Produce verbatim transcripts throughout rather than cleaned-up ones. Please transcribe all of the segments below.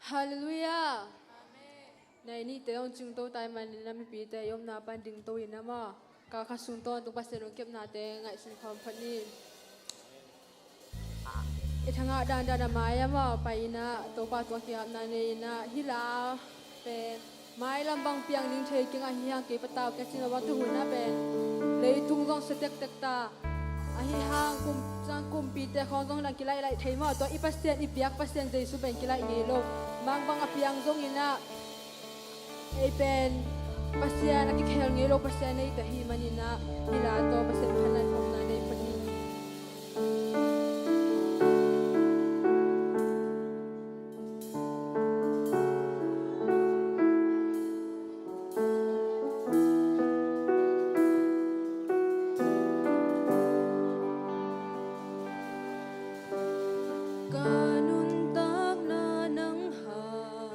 Halleluiah. Nai nihte hong cingto tai manin a mipite i omna pan dingto in a maw, ka kha sung tawntung Pasian hong kepnate ngaihsun khawm phot ni. I thangah dandan a mai a maw pai in a Topa tua kiapna nei in a hih la pen mailam bang piang ding thei keng ahi hang kei patau kei cin a bang tu hun a pen leitung zong sa tektek ta. Ahi hang kum sang kumpite khawng zong lang kilaih laih thei maw, tua i Pasian i biak Pasian Jesu pen kilaih ngei lo. Mang bang a piang zong in a ei pen Pasian a kikhel ngei lo Pasian nei ta hi manin a hih la tawh Pasian phatna thawmna nei phot ni. Ka nuntakna nang hang,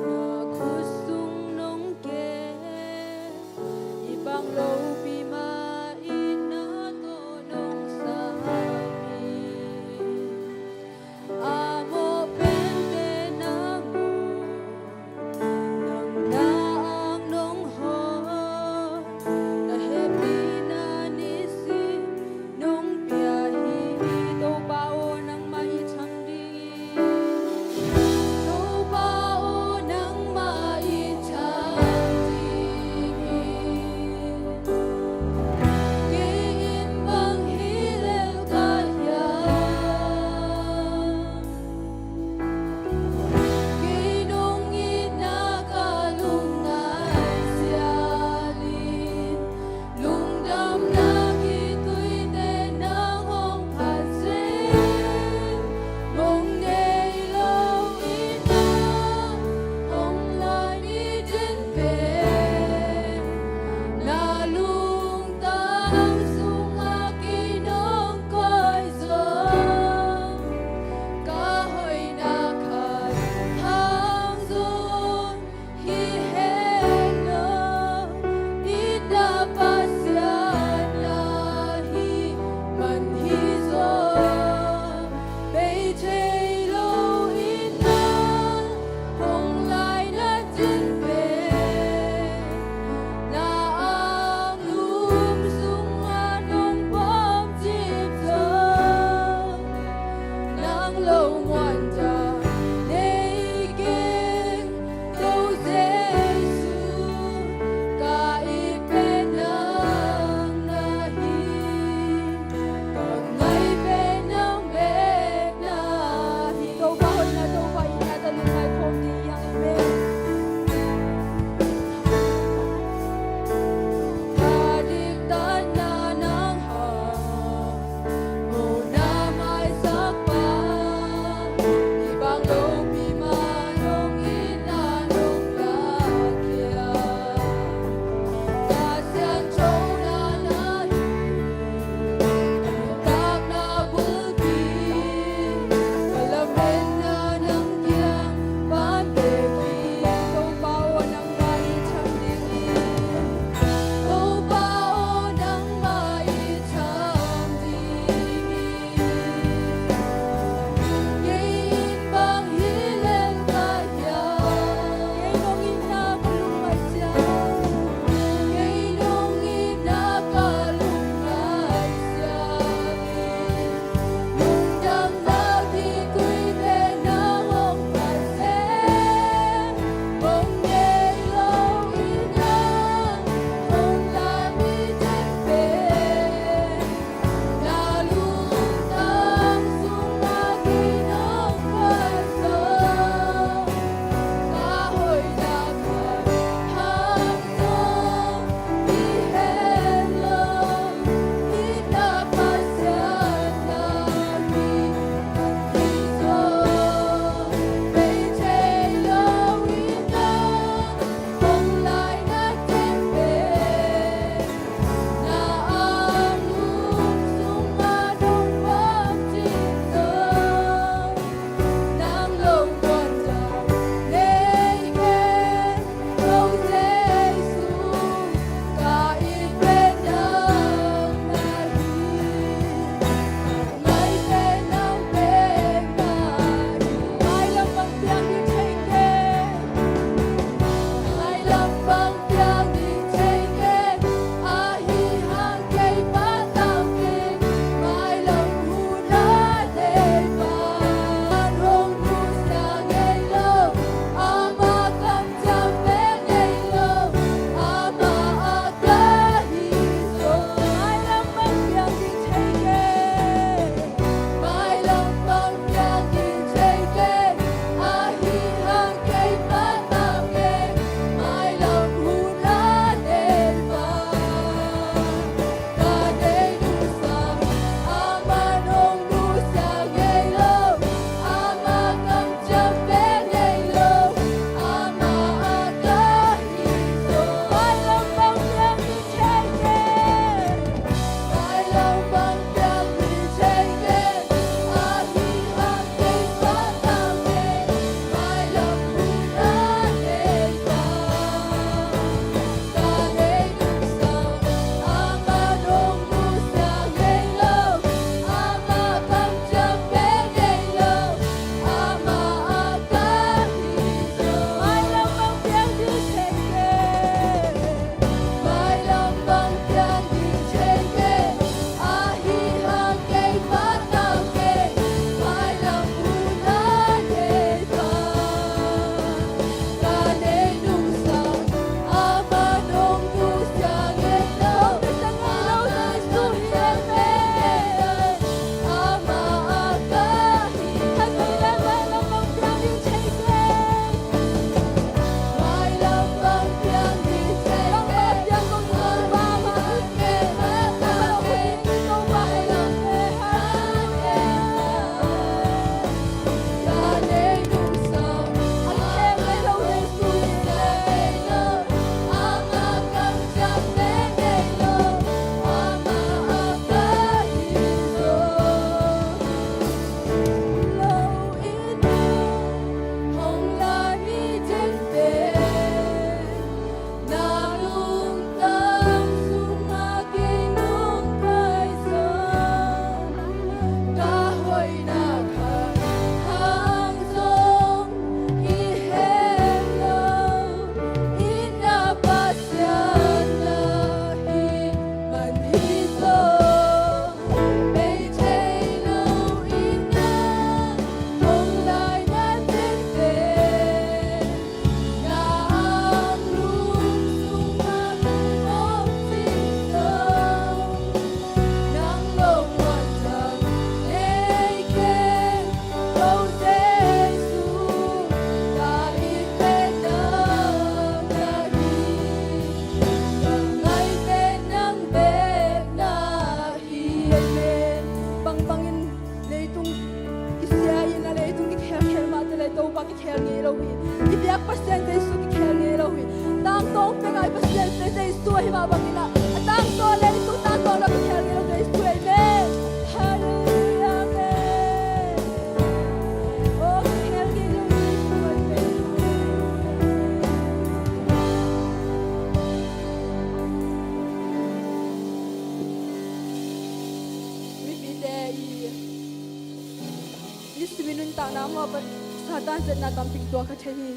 na khut sung nong kem, i bang lopi mah itna tawh nong sam hi. A mawh pente nangawn, nang na ang nong hawm, na hehpihna nisim nong pia hi. Topa aw, nangmah i tham Tua hi mah bangin ah, a tangtawn le tu tangtawn lo kikhel ngei lo Jesu, amen. Halleluiah, amen. Oh, kikhel ngei lo Jesu, amen. Mipite i nisim i nuntakna mah pan Satan zetna tampi kituak kha thei hi.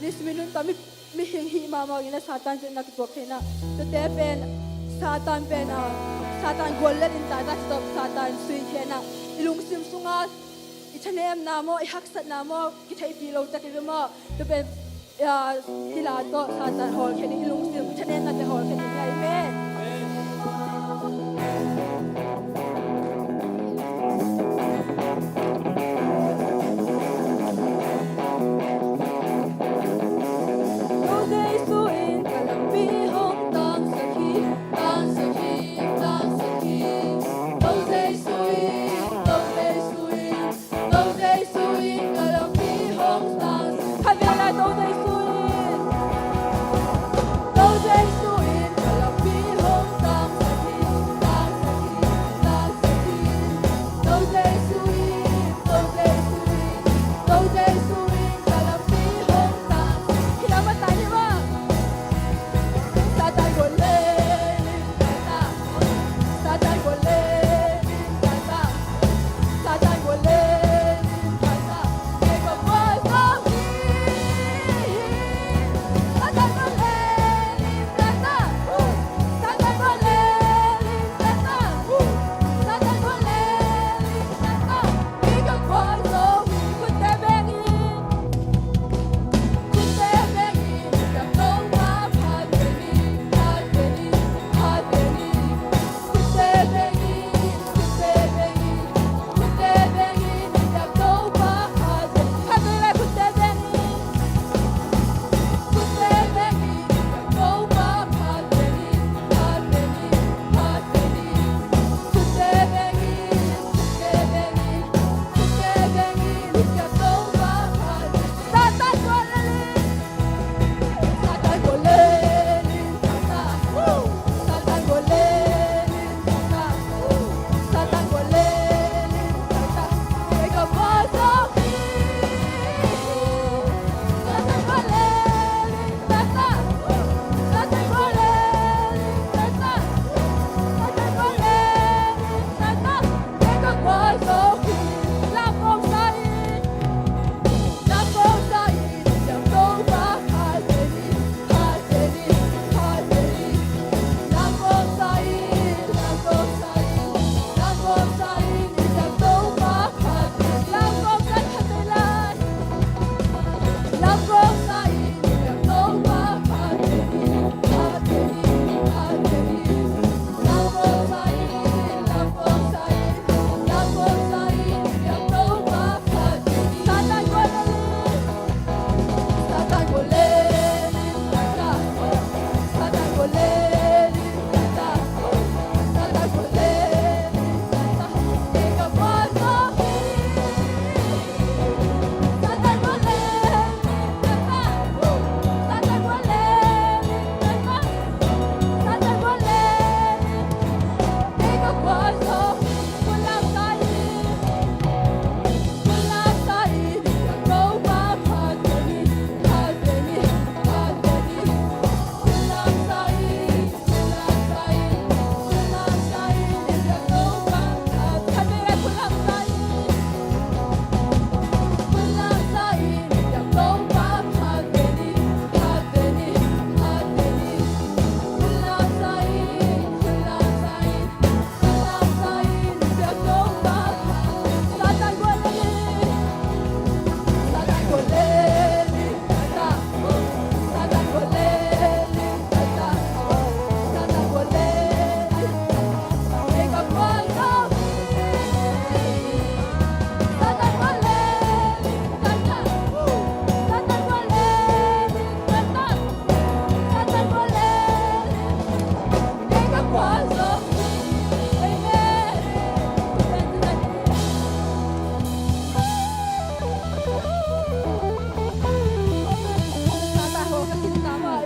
Nisim i nuntak mi, mihing hih mahmah in a Satan zetna kituak thei na. Tuate pen Satan pen a, Satan gual let in tata ci tawh Satan sui khia na. I lungsim sunga i thanemna maw, i haksatna maw, kitheihpih lo tak i ve maw. Tua pen, ya, hih la tawh Satan hawlkhia ni, i lungsim i thanemnate hawlkhia ni. Amen. Tua Jesu in ka lampi hong tangsak hi, tangsak hi, tangsak hi. Tua Jesu in, tua Jesu in, tua Jesu in ka lampi hong tangsak. Khat vei lai, tua Jesu in. Tua Jesu in ka lampi hong tangsak hi, tangsak hi, tangsak hi. Tua Jesu in, tua Jesu in, tua Jesu in ka lampi hong tangsak. Hi lam a tai hi mah. Satan gual le lim tata. Satan gual le lim tata. Satan gual le lim tata. Kei ka gual zo hi. Satan gual le lim tata. Satan gual le lim tata. Satan gual le lim tata. Kei ka gual zo hi. Khutte beng in.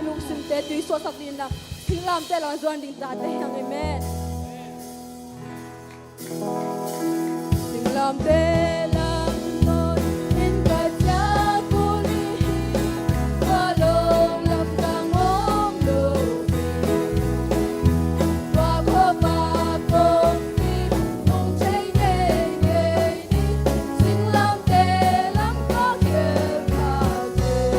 Lungsimte tui suahsak ding na, singla Singlamteh lam zuan ding tate hiam, amen. Singlamteh lam ngawn in ka ciak uh ni hi, tua lawng lam ka ngawm lo hi. Tua khua vak kong hi, hong thei ngeingei ni. Singlamteh lam ka khial kha teh.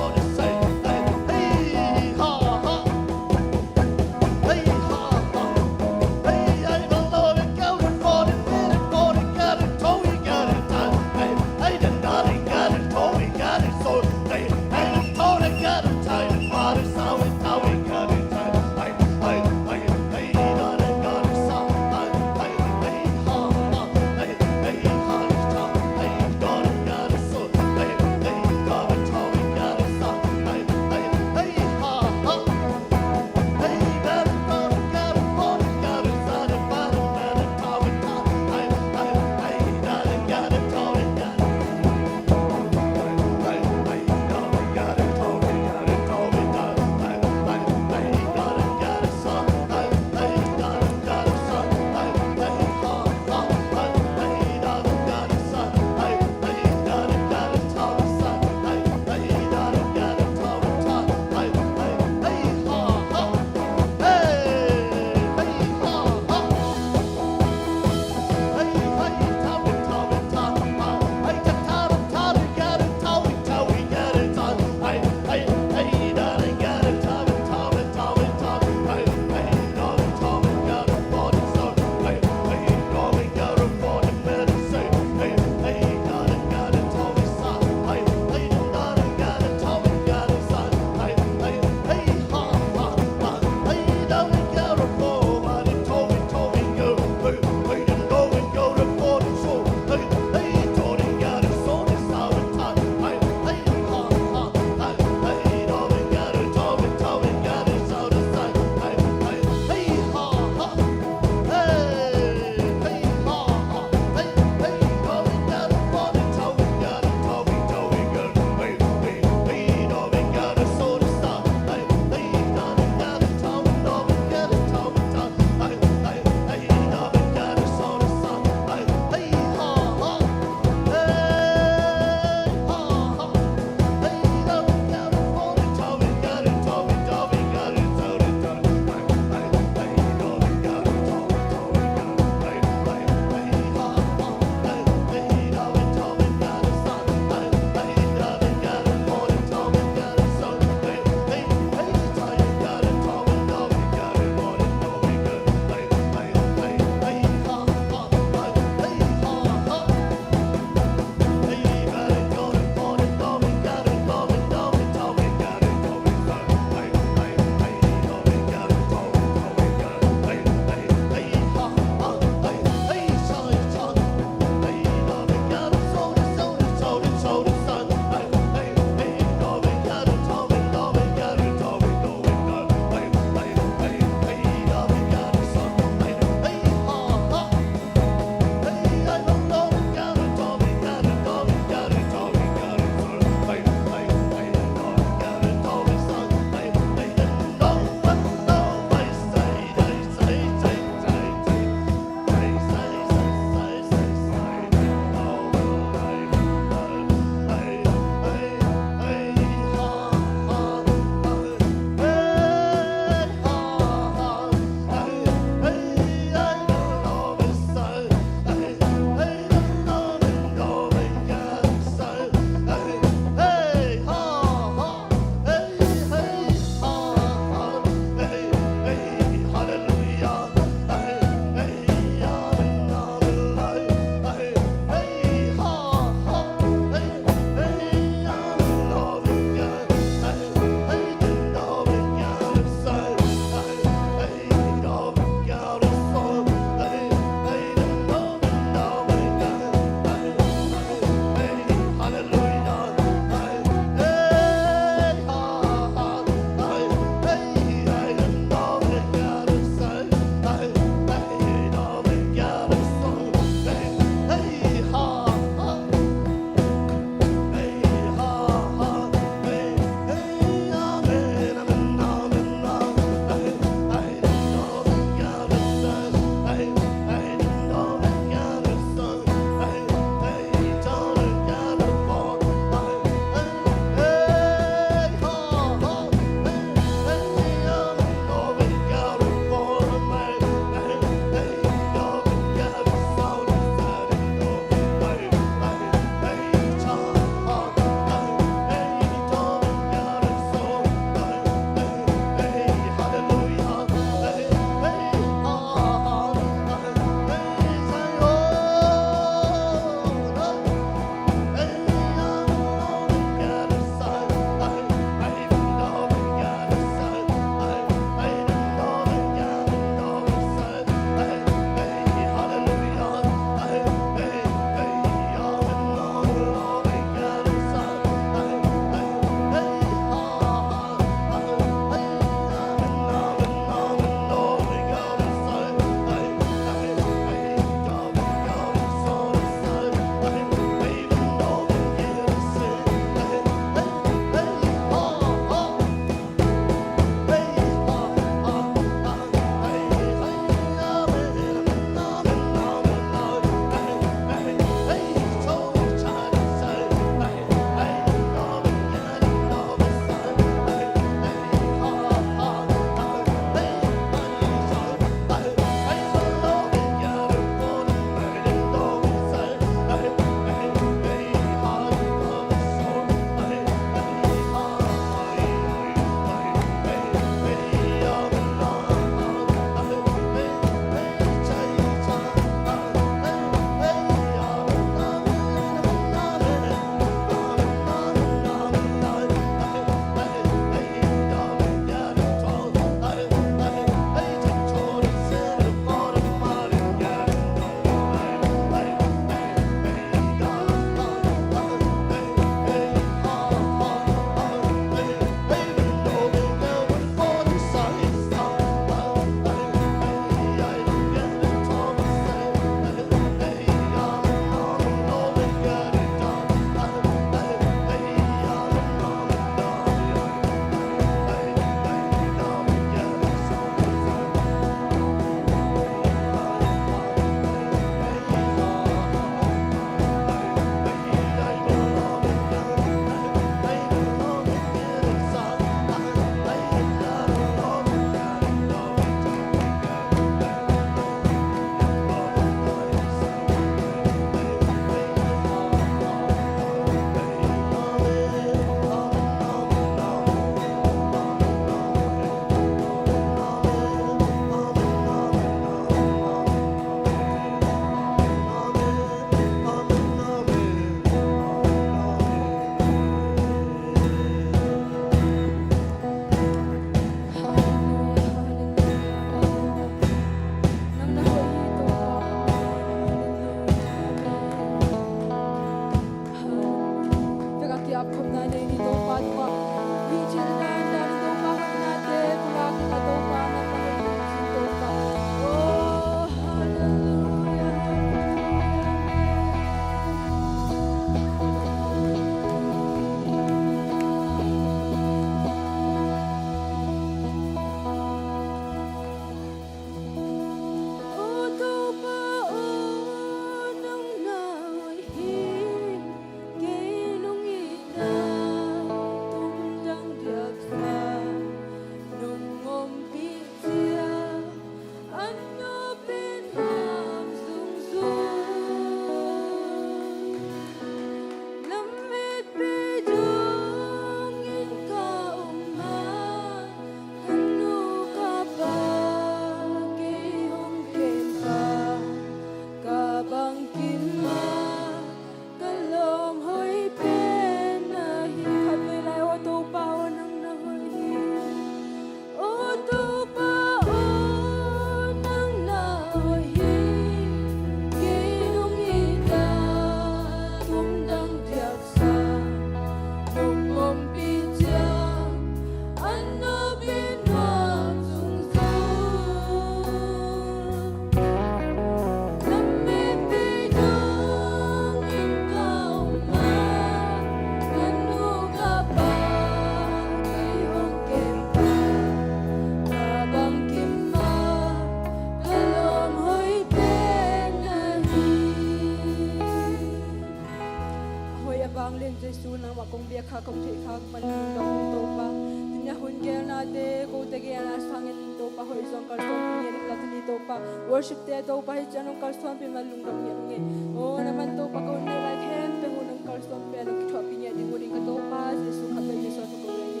Mah kong biak kha, kong theih kha, man lungdam ung Topa. Tuni a hun gelnate kote gelna sangin Topa hoih zong kalsuanpih ngiat ing la, tuni Topa worship te Topa hih ciang hong kalsuanpih man lungdam ngiat ung e. O na man Topa, ka hun ngeih lai khempeuh hun hong kalsuanpih a, hong kithuahpih ngiat ding uh ding ka Topa Jesuh khat vei Jesuh a thupha kong ngen hi.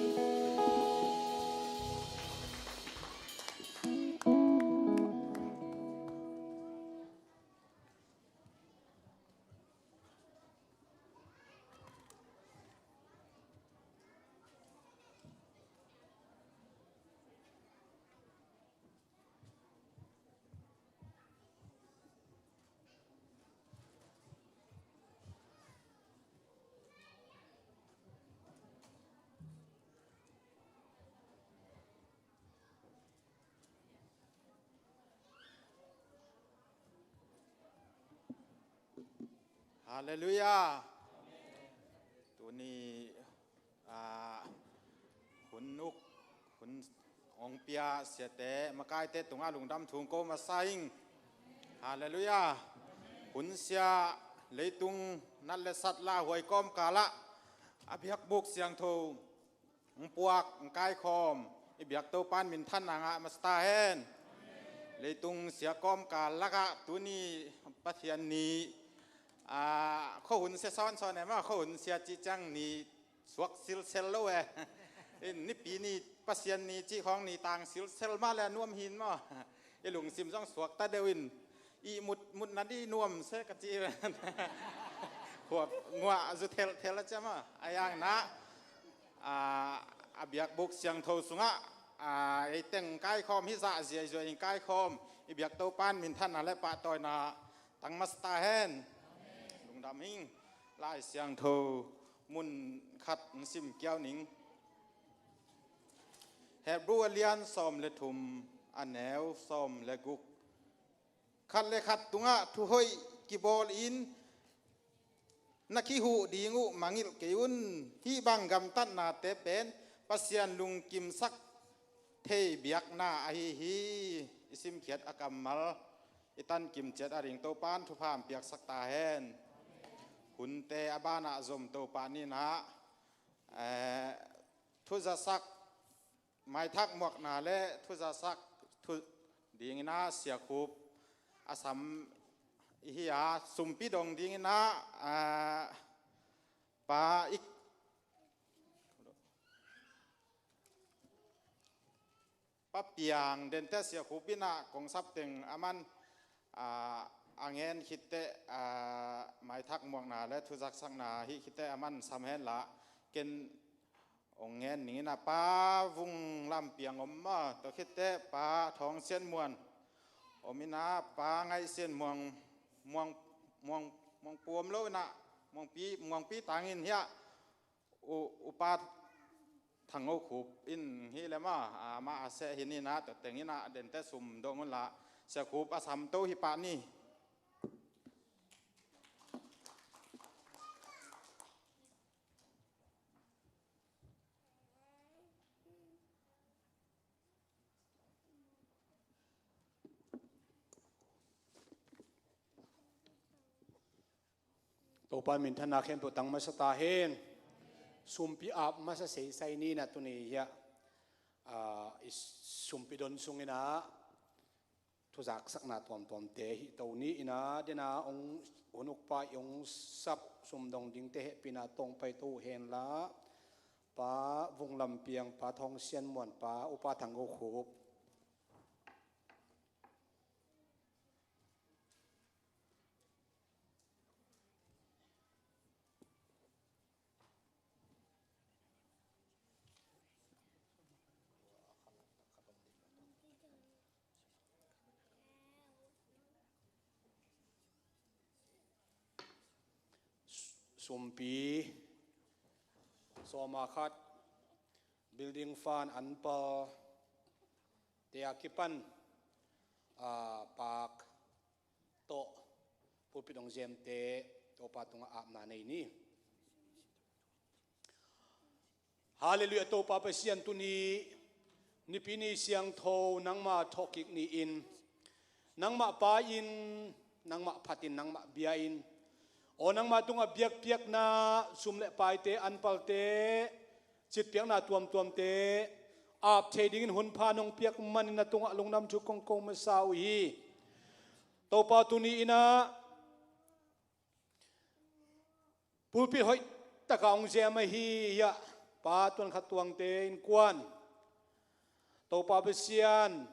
Halleluiah. Tuni, ah, hun uk, hun hong pia siate, makaite tungah lungdam thu ko masa ing. Halleluiah. Hun sia leitung nat le sat lauhuai kawmkalah a biakbuk siangtho hong puak, hong kaikhawm i biak Topa in minthanna ngah masa ta hen. Leitung sia kawmkal lakah tuni Pasian ni, ah, khuahun sia sawnsawn e maw, khuahun sia cih ciang ni suak silsel lo e. In nipi ni, Pasian ni cih khawng ni tang silsel mah le a nuam hi in maw. I lungsim zong suakta deuh in, ihmut mutna dih nuam se ka ci. Khuap nguah zu thelthel a ciam a, a yang na, a, a biakbuk siangtho sungah, a, ei teng kaikhawm hi zah ziaizuai in kaikhawm i biak Topa in minthanna le pahtawina tang masa ta hen. Lungdam ing. Lai Siangtho mun khat hong sim kiau ning. Hebru a lian sawm le thum, a neu sawm le guk. Khat le khat tungah thuhoih kibawl in na kihuh ding uh mangngilh kei un. Hih bang gamtatnate pen Pasian lungkimsak thei biakna ahi hi. I simkhiat a kammal i tankim ciat a ring Topa in thupha hong piaksak ta hen. Hunte a banah zom Topa ni in ah, eh, thuzasak, maithak muakna le thuzasak thu dingin ah Sia Khup a sam i hi a, sumpi dong dingin ah, ah, Pa Ik, Pa Piang Dente, Sia Khup in ah kong sap teng a man, ah, a ngen khit teh, ah, maithak muakna le thuzaksakna hih khit teh a man sam hen la, ken hong ngen ning in ah, Pa Vung Lam Piang om maw, tua khit teh Pa Thawng Sian Muan om in ah, Pa Ngaih Sian Muang, Muang, Muang, Muang Pu om lo in ah, Muang Pi, Muang Pi Tang in hiah, U, Upa Thang Ngo Khup in hi le maw, ah, mah a seh hi ni in ah, tua teng in ah Dente sum dong un la, Sia Khup a sam to hi pah ni. Topa in minthanna khempeuh tang masa ta hen. Sumpi ap masa seisai ni in ah tuni hiah, ah, i sumpi don sung in ah thuzaksakna tuamtuamte hih to ni in ah, den a hong hun ukpa i hong sap sumdong dingte hehpihna tawh hong pai to uh hen la, Pa Vung Lam Piang, Pa Thawng Sian Muan, Pa Upa Thang Ngo Khup. Sumpi sawm a khat, building fund an pal te a kipan, ah, paak tawh pulpit hong zemte Topa tungah apna nei ni. Halleluiah. Topa Pasian, tuni Nipi ni siangtho nangmah thawhkik ni-in, nangmah pai-in, nangmah phatin, nangmah bia-in, Aw nangma tungah biakpiakna, sum le paite, anpalte, citpiakna tuamtuamte ap thei dingin hun pha nong piak manin na tungah lungdam thu kong ko masa uh hi. Topa, tuni in ah pulpit hoih takah hong zem ahi hiah Pa Tuan Khat Tuangte innkuan, Topa Pasian,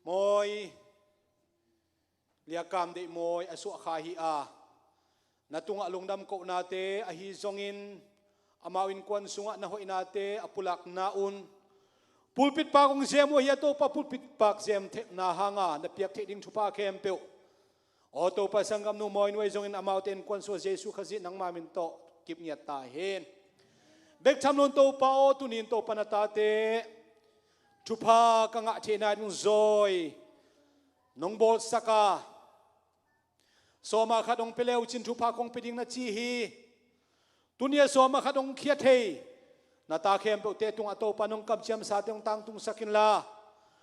mawi, Lia Kam Deih mawi a suah kha hi a, na tungah lungdam kohnate ahi zongin, amau innkuan sungah na hoihnate a pulakna un pulpit pak hong zem uh ahi a, Topa, pulpit pak zem theihna hanga na piak theih ding thupha khempeuh, aw Topa, sanggamnu mawi nuai zongin amaute innkuan sungah Jesu Khazih nangma min tawh kip ngiat ta hen. Bek tham lo in Topa aw, tuni in Topa, na tate thupha ka ngah theihna ding zawi nong bawlsak a, sawma khat hong pia le uh cin thupha kong pia ding na ci hi. Tuni a sawma khat hong khia thei na ta khempeuhte tungah Topa, nong kamciamsate hong tangtungsak inla,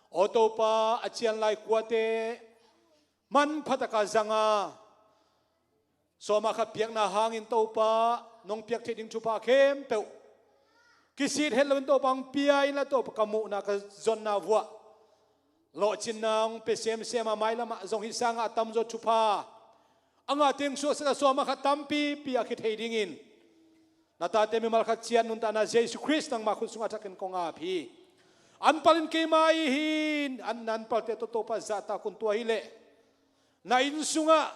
aw Topa, a cian lai kuate manpha taka zanga, sawma khat piakna hangin Topa, nong piak theih ding thupha khempeuh kisithet loin Topa hong pia inla, Topa, ka muhna, ka zonna vuah lawhcinna hong pia semsem a, mailamah zong hih sangah a tamzaw thupha a ngahte hong suahsak a, sawma khat tampipi a khia thei dingin na tate mimal khat ciat nuntakna Jesu Khrist nangma khut sungah thakin kong ap hi. Anpal in keima ih hi, an, na anpalte tawh Topa, zahtak un. Tua hileh na inn sungah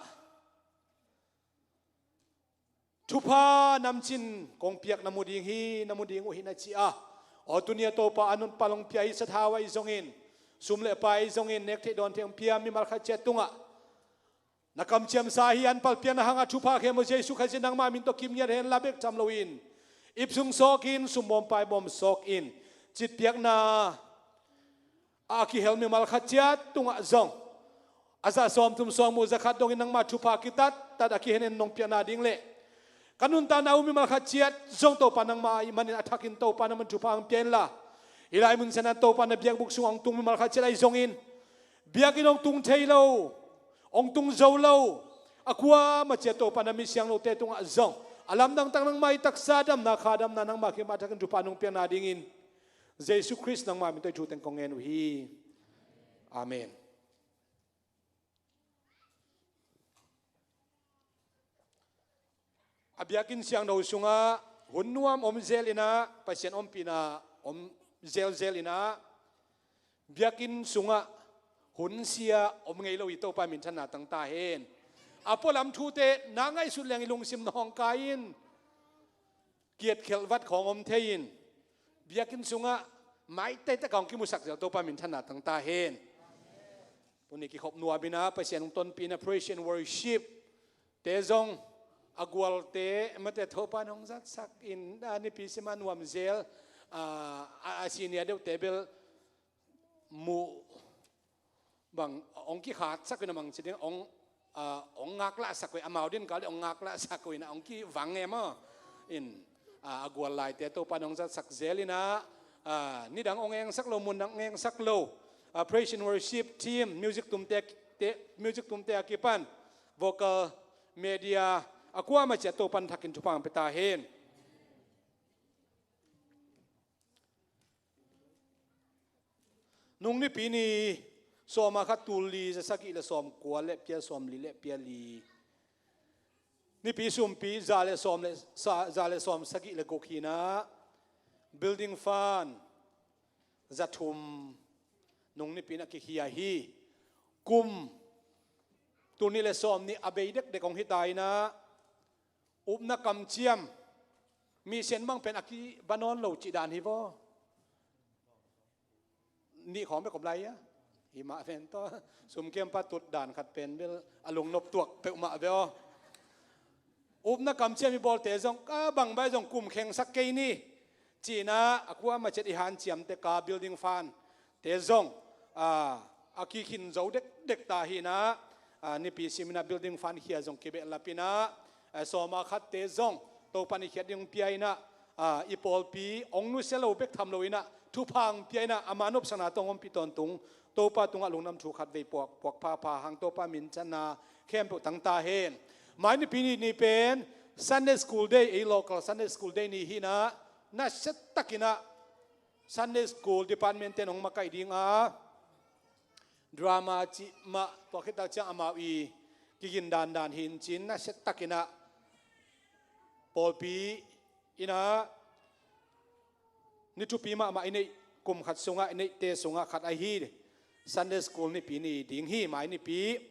thupha namcin kong piak na mu ding hi, na mu ding uh hi, na ci a, aw tuni a Topa, a nunpal hong pia hi, sathau ahi zongin, sum le pai ahi zongin, nek theih dawn theih hong pia mimal khat ciat tungah na kamciamsa hi. Anpal piakna hanga thupha khempeuh Jesu Khazih nangma min tawh kip ngiat henla, bek tham loin ip sung sawk in, sum bawm pai bawm sawk in, citpiakna a kihel mimal khat ciat tungah zong a za sawmthum, sawmguk, za khat dongin nangma thupha kitattat a kihenin nong piakna ding le ka nuntakna uh mimal khat ciat zong Topa, nangma ahih manin a thakin Topa, nangman thupha hong pia inla, hih lai mun siangtho Topa, na biakbuk sungah hong tung mimal khat ciat ahi zongin, biakinn hong tung thei lo, hong tung zo lo, a kuamah ciat Topa, na mi siangthote tungah zong a lamdang tak nangma ii taksa damna, kha damna, nangma khe mah thakin thupha nong piakna dingin Jesu Khrist nangma min tawh hih thu teng kong ngen uh hi. Amen. A biakinn siangtho sungah hun nuam om zel in ah, Pasian ompihna om zelzel in ah, biakinn sungah hun sia om ngei lo hi. Topa minthanna tang ta hen. A pualam thute na ngaihsut leng i lungsim na hong kai in, kiatkhelh vat khawng om thei in, biakinn sungah maitaitaka hong kimusak zel Topa minthanna tang ta hen. Tuni kikhop nuam in ah, Pasian hong tonpih in ah, praise and worship te zong, a gualte mate Topa nong zatsak in, a nipi sima nuam zel, a, a, a senior deuhte bel muh bang hong kikhatsak uh in a, mang ci ding, hong, a, hong ngaklahsak uh in, amau din kal hong ngaklahsak uh in a, hong kivang e maw. In, a, a gual laite Topa nong zatsak zel in ah, a, nidang hong engsak lo, mundang hong engsak lo, a, praise and worship team, music tumte, te, music tumte a kipan vocal, media, a kuamah ciat Topa in thakin thupha hong pia ta hen. Nung Nipi ni, sawma khat, tul li za sagih le sawmkua le pia, sawmli le pia li. Nipi sumpi za le sawm le sa, za le sawm sagih le guk hi in ah, building fund za thum nung Nipi in ah kikhia hi. Kum tul nih le sawmnih a bei dekdek hong hi ta in ah, upna kamciam, misen bang pen a kiba nawn lo cih dan hi vaw. Nih khawng bek om lai a, hi mah pen tawh, sum kiam pa tut dan khat pen bel a lungnop tuak peuhmah ve aw. Upna kamciam i bawlte zong, ka bang bai zong kum khengsak kei ni, ci in ah, a kuamah ciat i hanciam tek a, building fund te zong, a, a kikhin zo dekdek ta hi in ah, a, nipi sim in ah building fund khia zong kibehlap in ah, a, sawma khatte zong Topa in i khiat ding pia in ah, a, i pawlpi hong nusia lo bek tham lo in ah, thupha hong pia in ah, ama nopsakna tawh hong ompih tawntung Topa tungah lungdam thu khatvei puak, puak phapha hang, Topa minthanna khempeuh tang ta hen. Mai nipi ni, ni pen Sunday School Day, ei local Sunday School Day ni hi-in ah, nasia takin ah Sunday School Department ten hong makaih ding a, drama cih mah, tua khit tak ciang amau i kigin dandan hi-in cin, nasia takin ah pawlpi in ah ni thupi mahmah i neih kum khat sungah, i neihte sungah khat ahi Sunday School nipi ni ding hi, mai nipi.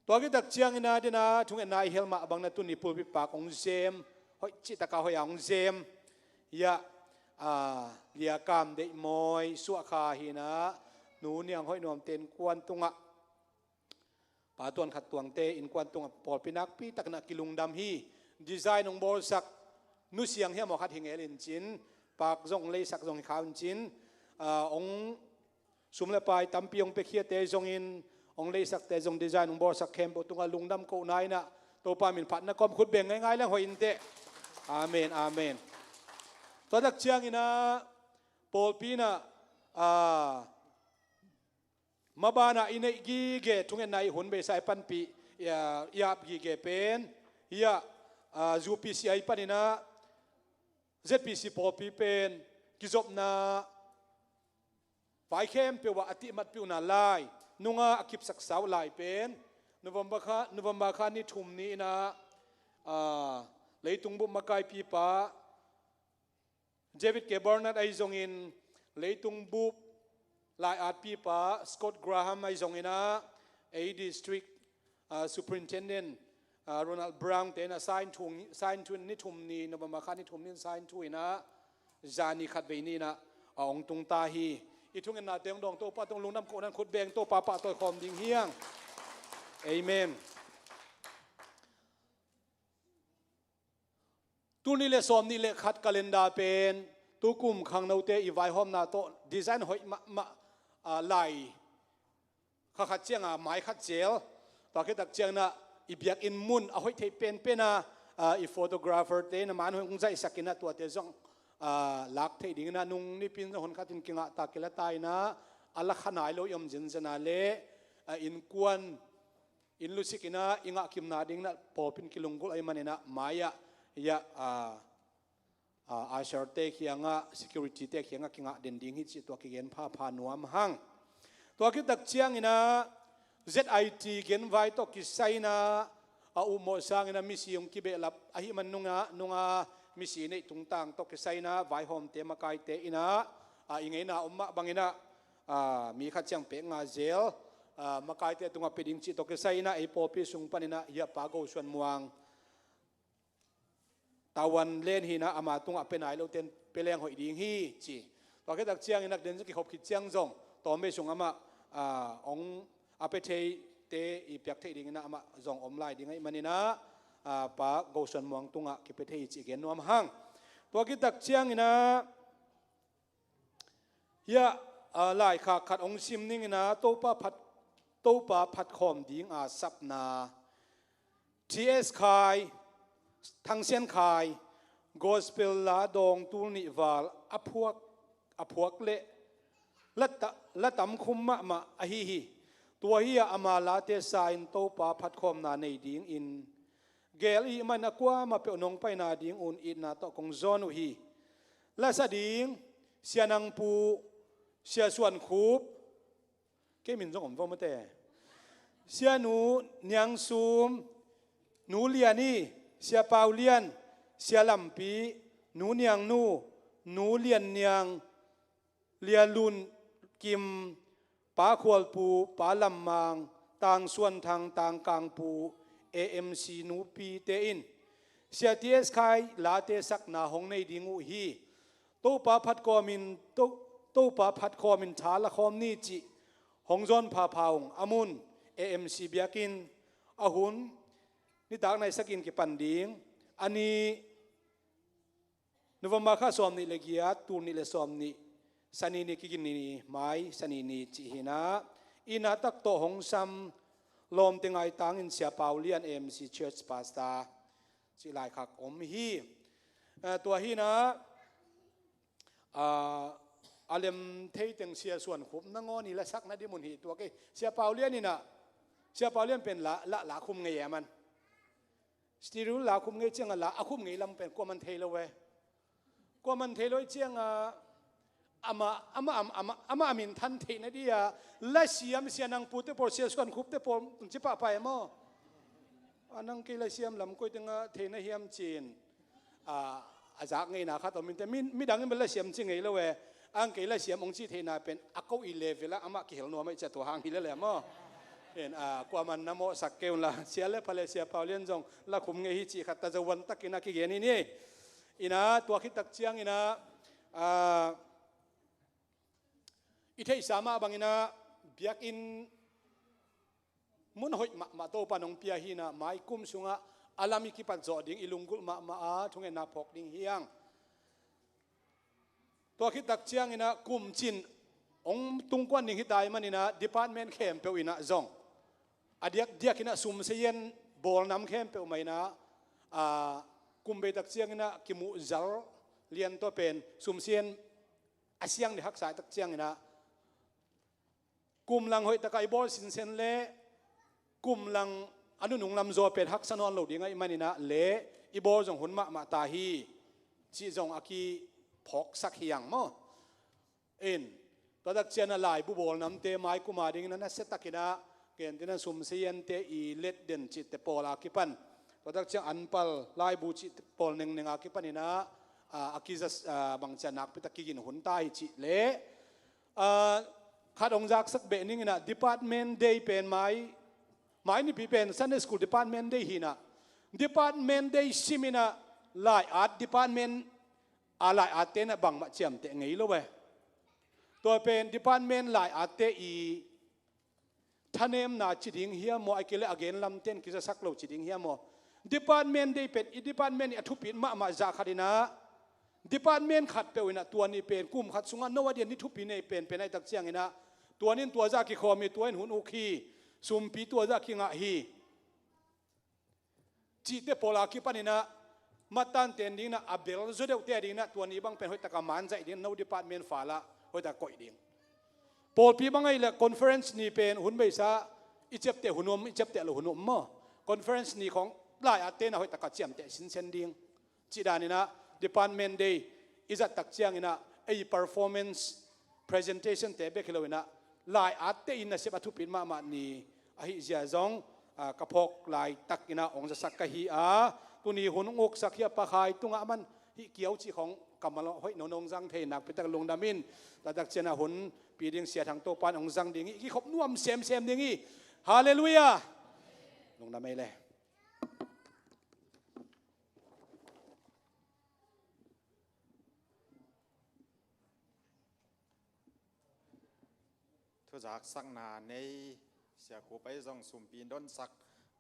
Tua khit tak ciangin ah, den a thungetna i hel mah bangin ah tuni pulpit pak hong zem, hoih cih taka hoih a hong zem, hiah, a, Lia Kam Deih Mawi Suah Kha hi-in ah, Nu Niang Hoih Nuam te innkuan tungah, Pa Tuan Khat Tuang te innkuan tungah pawlpi nakpi takin ah kilungdam hi. Design hong bawlsak Nu Siang hiam aw khat hi ngel in cin, pak zong hong leisak zong hi kha un cin, a, hong sum le pai tampi hong piakhiate zongin, hong leisakte zong, design hong bawlsak khempeuh tungah lungdam kohna in ah Topa min phatna kawm khut beng ngeingai leng hoih inteh. Amen, amen. Tua tak ciangin ah pawlpi in ah, a, maban ah i neih gige, thungetna i hun beisa i panpih, i, a, i ap gige pen, hiah, a, U P C I panin ah Z P C pawlpi pen kizopna vai khempeuh ah a tihmatpih uh na lai, nungah a kipsaksa uh lai pen November kha, November kha ni thum ni-in ah, a, leitung bup makaipipa David K. Bernard ahi zongin, leitung bup lai-atpipa Scott Graham ahi zongin ah, ei district, a, superintendent, a, Ronald Brown te in ah sign thu, sign thu in ni thum ni, November kha ni thum ni-in sign thu in ah, zani khatvei ni-in ah a hong tung ta hi. I thungetnate hong dawng Topa tungah lungdam kohna in khut beng, Topa pahtawi khawm ding hi hang. Amen. Tul nih le sawm nih le khat calendar pen tukum khangnote i vaihawmna tawh design hoih mahmah, a, lai kha khat ciangah mai khat zel. Tua khit tak ciangin ah i biakinn mun a hoih theih penpen a, a, i photographer te in ah man hoih hong zaihsak in ah tuate zong, a, lak theih dingin ah nung nipi in zong hun khatin kingah ta kila ta in ah, a la kha nai lo i om zenzen a leh, a, innkuan inn lusik in ah i ngah kimna dingin ah pawlpi in kilunggulh ahih manin ah mai-ah, hiah, a, a, usher te kiangah, security te kiangah kingah den ding hi cih tua kigen phapha nuam hang. Tua khit tak ciangin ah Z I T genvai tawh kisai in ah, a upmawh sangin ah misi hong kibehlap ahih man nungah, nungah misi neih tungtang tawh kisai in ah vaihawmte makaite in ah, a, i ngeina om mah bangin ah, a, mi khat ciang pek nga zel, a, makaite tungah pia ding cih tawh kisai in ah ei pawlpi sung panin ah hiah Pa Go Suan Muang, Tavuan Len hi-in ah, ama tungah pia nai lote in pia leng hoih ding hi ci. Tua khit tak ciangin ah den zong kikhop khit ciang zong tawmvei sung amah, a, hong a pia theite i piak theih dingin ah amah zong om lai ding ahih manin ah, a, Pa Go Suan Muang tungah kipia thei hi cih gen nuam hang. Tua khit tak ciangin ah, hiah, a, laikhak khat hong sim ning in ah, Topa phat, Topa phatkhawm ding a sapna. T S Khai, Thang Sian Khai, gospel la dawng tul nih val a phuak, a phuak leh la ta, la tam khum mahmah ahi hi. Tua hi-a ama late sa-in Topa phatkhawmna nei dingin gel ihih manin a kuamah peuh nong paina ding un itna tawh kong zawn uh hi. Lasa ding, Sia Nang Pu, Sia Suan Khup, kei min zong om vo mate. Sia Nu Niang Sum, Nu Lian i, Sia Pau Lian, Sia Lampi, Nu Niang Nu, Nu Lian Niang, Lia Lun Kim, Pa Khual Pu, Pa Lam Mang, Tang Suan Thang, Tang Kang Pu, A M C nupi te in Sia T S Khai late sakna hong nei ding uh hi. Topa phat kawmin, To, Topa phat kawmin tha la khawm ni cih hong zawn phapha ung. A mun A M C biakinn, a hun nitak naisakin kipan ding. A ni November kha sawm nih le giat, tul nih le sawm nih, Sani ni, kigin ni, mai Sani ni cih hi in ah, i na tak tawh hong sam lawmte ngaitangin Sia Pau Lian, A M C Church Pastor cih laikhak om hi. Eh, tua hi in ah, ah, a lem thei teng Sia Suan Khup nangawn i la sakna dim un hi tua kei. Sia Pau Lian in ah, Sia Pau Lian pen la, la, la khum ngei a man. Stereo la khum ngei ciangah la a khum ngei lam pen kuaman thei lo e. Kuaman thei lo i ciangah amah, amah, amah, amah, amah a minthan theihna dia lasiam sia nang pute pawl, sia suan khupte pawl ci pahpah e maw? A nang kei lasiam lam koi tengah theihna hiam cin, a, a zak ngeina khat om inte, mi, midang in bel lasiam ci ngei lo e. Ang kei lasiam ong ci theihna pen a ko i level ah amah kihel nuam aih cia tua hang hi lele maw? In, a, kuaman na mawhsak kei unla, sia le pha le sia Pau Lian zong la khum ngei hi cih khat ta zo van takin a kigen hi ni. Ina tua khit tak ciangina, a, i theihsa mah bangina biakinn mun hoih mahmah Topa nong pia hina mai kum sungah a lam i kipat zawh ding i lunggulh mahmah a thungetna phawk ding hiang. Tua khit tak ciangina kum cin ong tungkuan ding hita i manina department khempeuh inah zong a diakdiak inah sumseien bawlnam khempeuh mah inah, a, kum bei tak ciangina kimuhzal lian tua pen sumseien a siang ding haksa tak ciangina kum lang hoih taka i bawl sinsen le kum lang a nunung lam zaw pen haksa nawn lo ding ahih maninah le i bawl zong hun mahmah ta hi cih zong a kiphawksak hiang maw? In, tua tak ciana laibu bawlnamte mai kuma dingin a nasia takinah gentehna sumseiente i letden cihte pawl a kipan, tua tak ciang anpal laibu cihte pawl nengneng a kipaninah, a, a kiza, a, bangcia nakpitak kigin hun ta hi cih le, a, khat hong zaksak beh ninginah department day pen mai, mai nipi pen Sunday School department day hinah department day siminah lai-at department a lai-atte na bangmah ciamteh ngei lo e. Tua pen department lai-atte i thanemna ci ding hiam maw, a kile a gen lamten kizasak lo ci ding hiam maw? Department day pen i department i a thupit mahmah zah khatinah department khatpeuh inah tua ni pen kum khat sungah no a dian ni thupi nei penpen ahi tak cianginah tua nin tua zah kikhawm hi, tua in hun uk hi, sumpi tua zah kingah hi cihte pawl a kipaninah mattan ten dinginah a bel zaw deuhte a dinginah tua ni bang pen hoihtaka manzaih ding, no department fala hoihtaka koih ding. Pawlpi bang ahih leh conference ni pen hun beisa i ciapteh hun um, i ciapteh lo hun um maw? Conference ni khawng lai-atte na hoihtaka ciamteh sinsen ding. Cih daninah department day i zat tak cianginah ei performance presentation te bek hi loinah lai-atte in nasep a thupit mahmah ni ahi zia zong, a, ka phawk laitakinah hong zasak ka hi a, tuni hun hong uksak hi a, Pakai tungah a man hih kiau cih khawng kammal hoih nono hong zang thei nakpitak lungdam in, tua tak cianah hun pi ding Sia Thang Topa in hong zang ding hi, kikhop nuam semsem ding hi. Halleluiah. Lungdam ei le. Thuzaksakna nei Sia Khup ei zong sumpi donsak,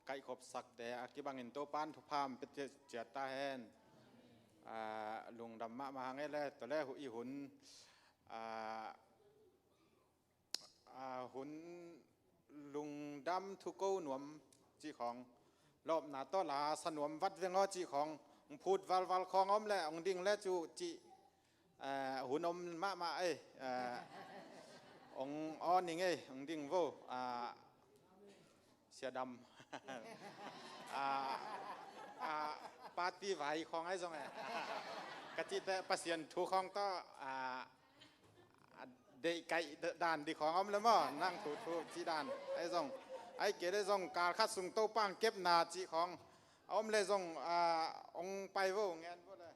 kaihkhopsakte a kibangin Topan thupha pia ciat ta hen. A, lungdam mahmah hang ei le, tua le hu i hun, a, a, hun lungdam thuko nuam cih khawng lawpna tawh la sa nuam vat veng aw cih khawng, hong phut valval khawng om le hong ding le cu cih, a, hun om mahmah ei, a, hong aw ning ei, hong ding vo, a, siadam. A, a, party vai khawng ei zong ei. Ka cihte Pasian thu khawng tawh, a, a deihkaih dan dih khawng a om le maw, nang thu thu cih dan ahi zong, ahi kei le zong kal khat sung Topa hong kepna cih khawng a om le zong, a, hong pai vo, ngen vo le.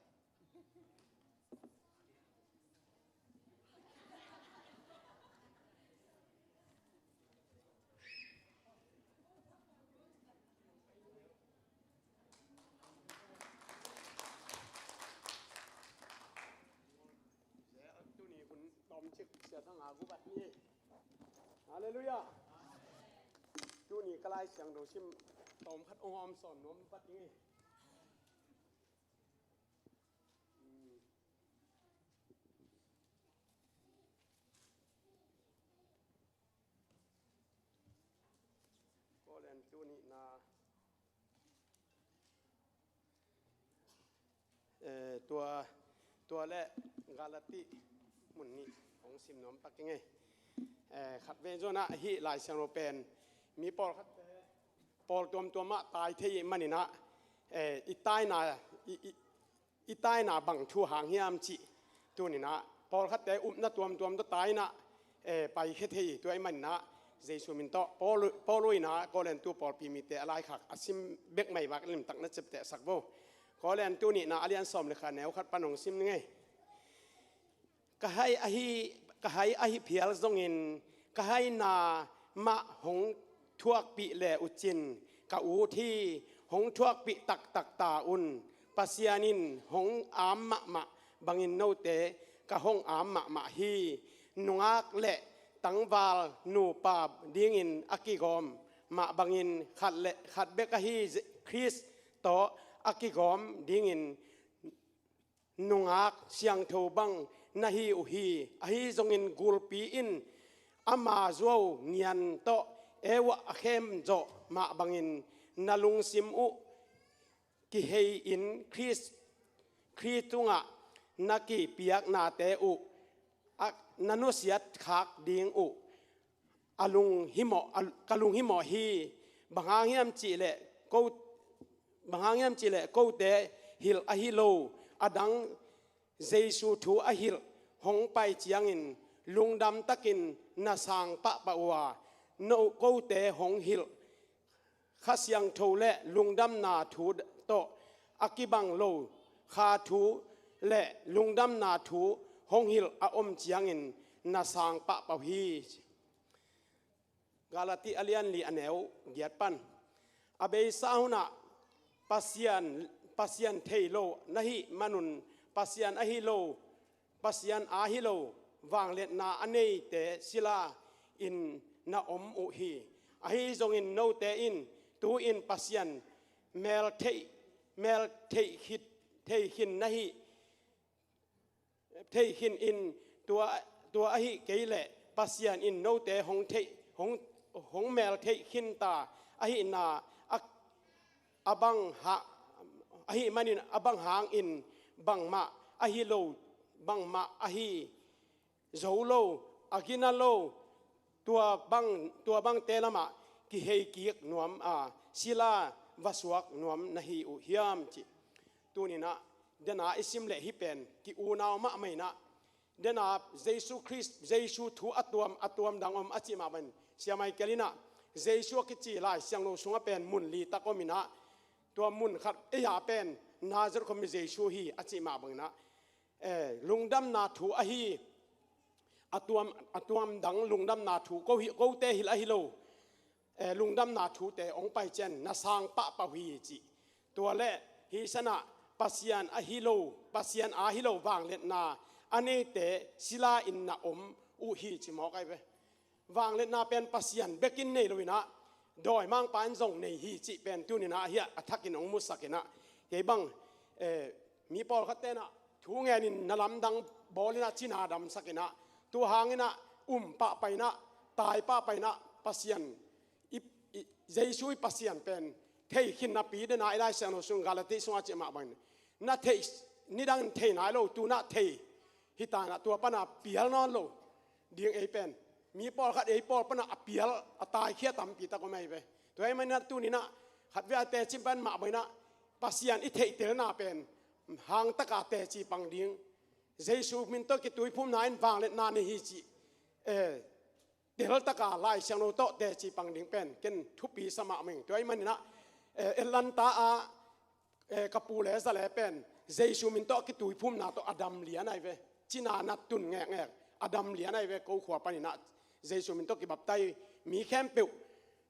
Tuni hun tawmcik Sia Thang a gu bat ni. Halleluiah. Tuni ka Lai Siangtho sim tawm khat hong hawm sawn nuam bat ni. Korin tu nihna, eh, tua, tua le Galati mun nih hong sim nuam pak ing ei. Eh, khat ve zawnah hih Lai Siangtho pen mi pawlkhat pawl tuamtuam ah tai thei ih maninah eh, i taina, i, i, i taina bang thu hang hiam cih tuninah pawlkhatte upna tuamtuam tawh tainah, eh, paikhia thei. Tua ahih maninah Jesu min tawh Paul, Paul inah Korintu pawlpi mite a laikhak a sim bek mai vak limtak na ciaptehsak vo. Korintu nihna a lian sawm le khat, neu khat pan hong sim ni ngei. Ka hai ahi, ka hai ahi phial zongin ka haina mah hong thuakpih le uh cin ka ut hi. Hong thuakpih taktak ta un. Pasian in hong am mahmah bangin note ka hong am mahmah hi. Nungak le tangval nupa dingin a kigawm mah bangin khat le khat bek ahi Khrist tawh a kigawm dingin nungak siangtho bang na hi uh hi. Ahi zongin gulpi in ama zuau ngian tawh eu ah a khem zawh mah bangin na lungsim uh kihei in Khrist, Khrist tungah na kipiaknate uh a na nusiat khak ding uh a lunghimawh, a, ka lunghimawh hi. Bang hang hiam cihleh ko, bang hang hiam cihleh kote hilh ahi lo, a dang Jesu thu a hilh hong pai ciangin lungdam takin na sang pahpah uh a, no kote hong hilh Kha Siangtho le lungdamna thu tawh a kibang lo kha thu le lungdamna thu hong hilh a om ciangin na sang pahpah uh hi. Galati a lian li a neu giat pan, a beisa hunah Pasian, Pasian thei lo na hih manun Pasian ahi lo, Pasian aa hi lo vangliatna a neite sila in na om uh hi. Ahi zongin note in tu-in Pasian mel theih, mel theih khit, thei khin na hih, thei khin in tua, tua ahi kei leh Pasian in note hong theih, hong, hong mel theih khin ta ahihna a, a bang ha, ahih manin a bang hangin bangmah ahi lo, bangmah ahi zo lo, a gina lo, tua bang, tua bangte lamah kihei kik nuam a, sila va suak nuam na hi uh hiam cih. Tuninah dena i sim leh hih pen ki-unau mahmah inah, dena Jesu Khrist, Jesu thu a tuam, a tuam dang om a cih mah bangin Sia Michael inah Jesu a kici Lai Siangtho sungah pen mun li tak om inah, tua mun khat ei-a pen Nazareth khuami Jesu hi a cih mah banginah, eh, lungdamna thu ahi, a tuam, a tuam dang lungdamna thu ko hi, kote hilh ahi lo, eh, lungdamna thute hong pai cian na sang pahpah uh hi cih. Tua le hih sanah Pasian ahi lo, Pasian aa hi lo vangliatna a neite sila in na om uh hi ci mawk ai ve. Vangliatna pen Pasian bekin nei lo inah, dawimangpa in zong nei hi cih pen tuninah hiah a thakin hong musak inah, kei bang, eh, mi pawlkhat tenah thu ngenin na lamdang bawl inah cina damsak inah, tua hanginah um pahpah inah, tai pahpah inah Pasian i, i, Jesu i Pasian pen thei khin napi dena i Lai Siangtho sung Galati sungah cih mah bangin na theih, nidangin thei nai lo, tunah thei hi ta inah, tua pana pial nawn lo ding ei pen. Mi pawlkhat ei pawl pana a pial, a taikhia tampi tak om ahi ve. Tua ahih maninah tuninah khatvei a teci pan mah banginah Pasian i theihtelna pen hangtaka teci pang ding, Jesu min tawh kituiphumna in vangliatna nei hi cih, eh, teltaka Lai Siangtho tawh teci pang ding pen ken thupi sa mahmah ing. Tua ahih maninah, eh, Atlanta ah, eh, ka pu le zale pen Jesu min tawh kituiphumna tawh a dam lian ai ve. Cina nat tun ngekngek a dam lian ai ve. Ko khua paninah Jesu min tawh kibaptai mi khempeuh,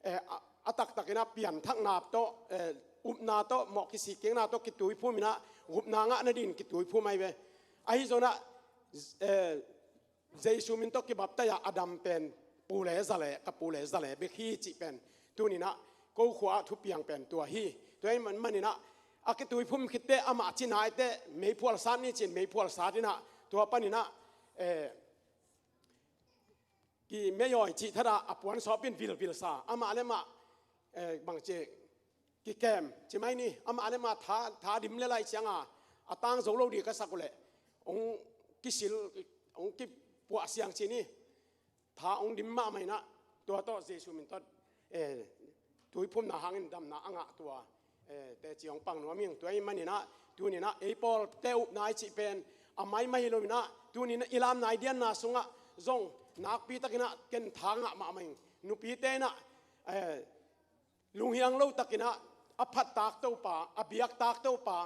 eh, a, a taktakinah pianthakna tawh, eh, upna tawh, mawh kisikkikna tawh kituiphum inah gupna ngah nadin kituiphum ai ve. Ahi zonah, eh, Jesu min tawh kibaptai-a a dam pen pu le zale, ka pu le zale bek hi cih pen tuninah ko khua ah thupiang pen tua hi. Tua ahih maninah a kituiphum khitte amah cina ite meiphual sat ni cin meiphual sat inah, tua paninah, eh, ki meyawi cih thatah a puan sawpin vilvil sa, amah le mah, eh, bangci kikem ci mai ni, amah le mah tha, tha dim le lai cianga a tang zo lo ding ka sak uh leh hong kisil, hong kipuah siang ci ni. Tha hong dim mahmah inah, tua tawh Jesu min tawh, eh, tuiphumna hangin damna a ngah tua, eh, teci hong pang nuam ing. Tua ahih maninah tuninah ei pawlte upna i cih pen a maimai hi loinah tuninah i lamnai dianna sungah zong nakpitakinah ken tha ngah mahmah ing. Nupite inah, eh, lunghiang lo takinah a phat taktopa, a biak taktopa,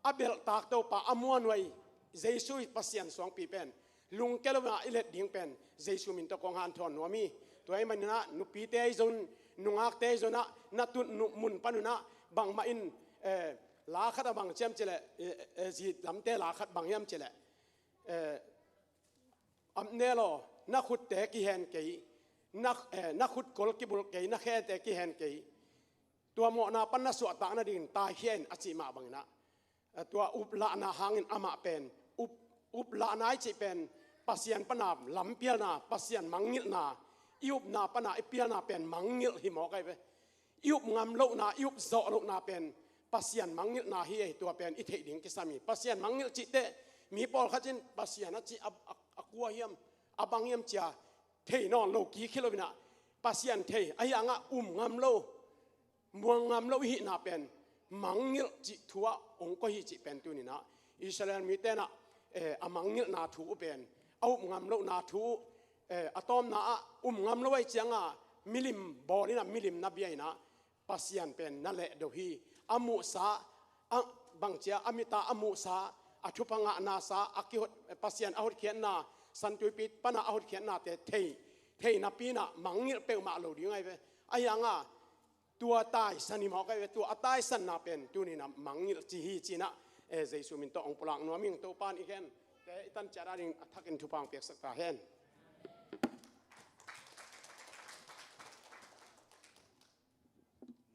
a belh taktopa, a muanhuai Jesu i Pasian suangpi pen lungke lo a i let ding pen Jesu min tawh kong hanthawn nuam hi. Tua ahih maninah nupite ahi zong, nungakte ahi zonah na tut nu-, mun panunah bangmah in, eh, la khat a bang ciam cileh, eh, eh, zi lamte la khat bang hiam cileh, eh, amnel aw, na khutte kihen kei, na, eh, na khutkol kibulh kei, na khete kihen kei, tua mawhna pan na suahtak nadingin taikhia in a cih mah banginah, eh, tua uplahna hangin amah pen up, uplahna i cih pen Pasian pana lampialna, Pasian mangngilhna, i upna pana i pialna pen mangngilh hi mawk ahi ve. I up ngam lohna, i up zawh lohna pen Pasian mangngilhna hi ei. Tua pen i theih ding kisam hi. Pasian mangngilh cihteh mi pawlkhat in Pasian a cih a, a, a kua hiam, a bang hiam cia thei nawn lo kik hi loinah Pasian thei ahi hangah um ngam lo, muang ngam lo i hihna pen mangngilh cih thu ah hong koih hi cih pen tuninah Israel mite inah, eh, a mangngilhna thu uh pen a up ngam lohna thu uh, eh, a tawpna ah um ngam lo ahi cianga milim bawl inah milim na bia inah Pasian pen na lehdo hi. A muhsa, a bangcia a mita a muhsa, a thupha ngahnasa, a kihot, Pasian a hotkhiatna, Santuipi pana a hotkhiatnate thei, thei napi inah mangngilh peuhmah lo ding ahi ve. Ahi hangah tua taisan hi mawk ahi ve. Tua a taisanna pen tuninah mangngilh ci hi cinah, eh, Jesu min tawh hong pulak nuam ing. Topan i khente i tan ciat ading a thakin thupha hong piaksak ta hen.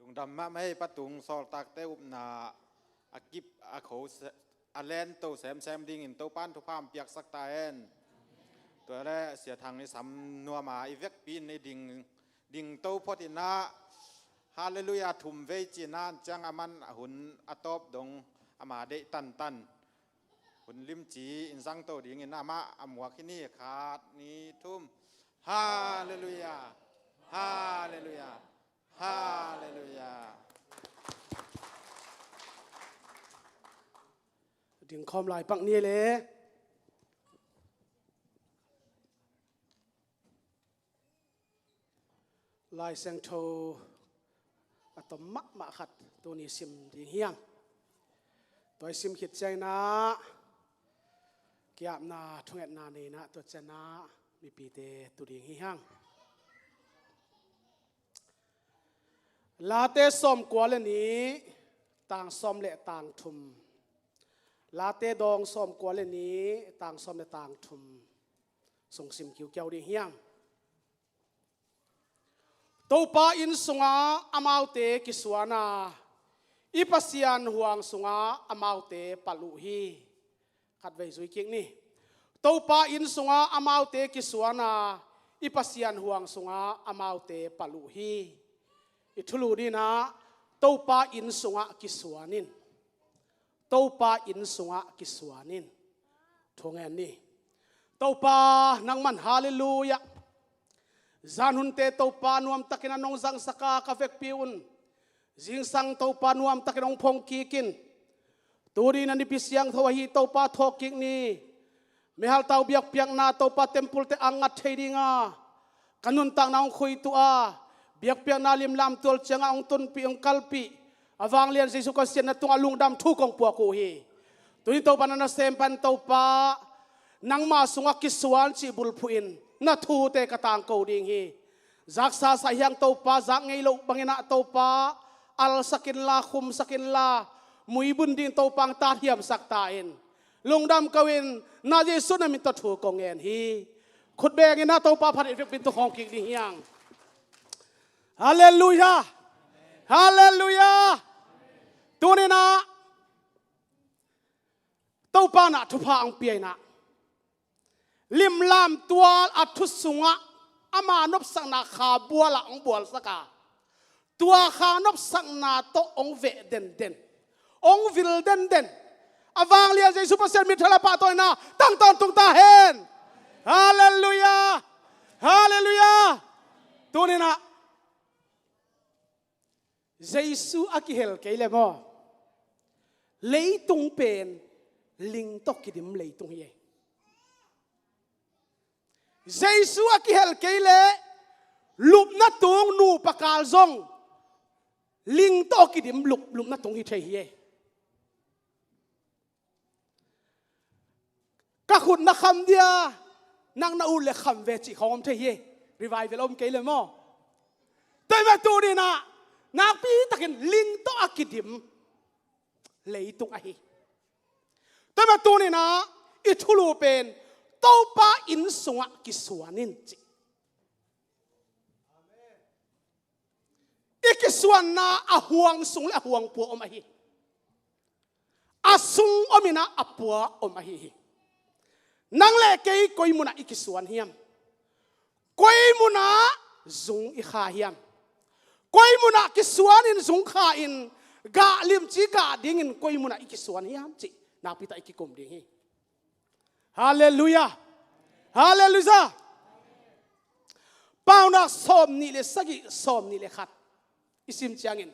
Lungdam mahmah ei, Pa Tung, sawltakte upna a kip a kho se-, a lento semsem dingin Topan thupha hong piaksak ta hen. Tua le Sia Thang i sam nuama i vekpi in i ding, ding to phot inah Halleluiah thum vei cinah an ciang a man a hun a tawp dong ama deih tantan. Hun limci in zangto dingin amah a muak hi ni. Khat, nih, thum. Halleluiah. Halleluiah. Halleluiah. Dingkhawm lai pak ni le. Lai Siangtho a tom mahmah khat tuni sim ding hiam? Tua i sim khit cianginah kiapna thungetna nei inah tua cianah mipite tu ding hi hang. Late sawmkua le nih, tang sawm le tang thum. Late dawng sawmkua le nih, tang sawm le tang thum sung sim kiukiau ding hiam? Topa inn sungah amaute kisuan a, i Pasian huang sungah amaute palh uh hi. Khatvei zui kik ni. Topa inn sungah amaute kisuan a, i Pasian huang sungah amaute palh uh hi. I thulu dinah Topa inn sungah kisuan in. Topa inn sungah kisuan in. Thu ngen ni. Topa nangman halleluiah. Zan hunte Topa nuamtakin a nong zangsaka ka vekpi un zingsang Topa nuamtakin hong phong kikin. Tuni na nipi siangtho ahi Topa thawhkik ni. Mihaltau biakpiakna Topa tempulte ang ngat thei dinga ka nuntakna hong khuituah a, biakpiakna limlam tual cianga hong tunpih hong kalpih a vanglian Jesu Khazih na tungah lungdam thu kong puak uh hi. Tuni Topa na nasem pan Topa nangma sungah kisuan cih bulphuh in na thute ka tangko ding hi. Zaksa saihiang Topa, zak ngei loh banginah Topa alsak inla, khumsak inla, muibun ding Topa ang tathiamsak ta in. Lungdam ko in na Jesu na min tawh thu kong ngen hi. Khutbeng inah Topa phat in vekpi in tu khawng kik ding hiang. Halleluiah. Halleluiah. Tuninah Topa nah thupha ang pia inah limlam tual a thu sungah ama nopsakna kha bualah hong bualsaka, tua kha nopsakna tawh hong veh denden, hong vil denden a vanglian Jesu Pasian mithala pahtawi inah tangtawn tung ta hen. Halleluiah. Halleluiah. Tuninah Jesu a kihel kei le maw, leitung pen ling tawh kidim leitung hi ei. Jesu a kihel kei le lupna tung nupa kal zong ling tawh kidim lup, lupna tung hi thei hi ei. Ka khut na kham dia, nang na ut le kham ve cih khawng om thei hi. Revival om kei le maw. Tua ahih manin tuni-in ah nakpi takin ling tawh a kidim leitung ahi. Tua ahih manin tuni-in ah i thulu pen Topa inn sungah kisuan in ci. I kisuanna a huang sung le a huang pua om ahi. A sung om in ah a pua om ahi hi. Nang le kei koi munah i kisuan hiam? Koi munah zung i kha hiam? Koi munah kisuan in zung kha in gah limci gah dingin koi munah i kisuan hiam cih nakpi tak i kikum ding hi. Halleluiah. Halleluiah. Paunak sawmnih le sagih, sawmnih le khat i sim ciangin,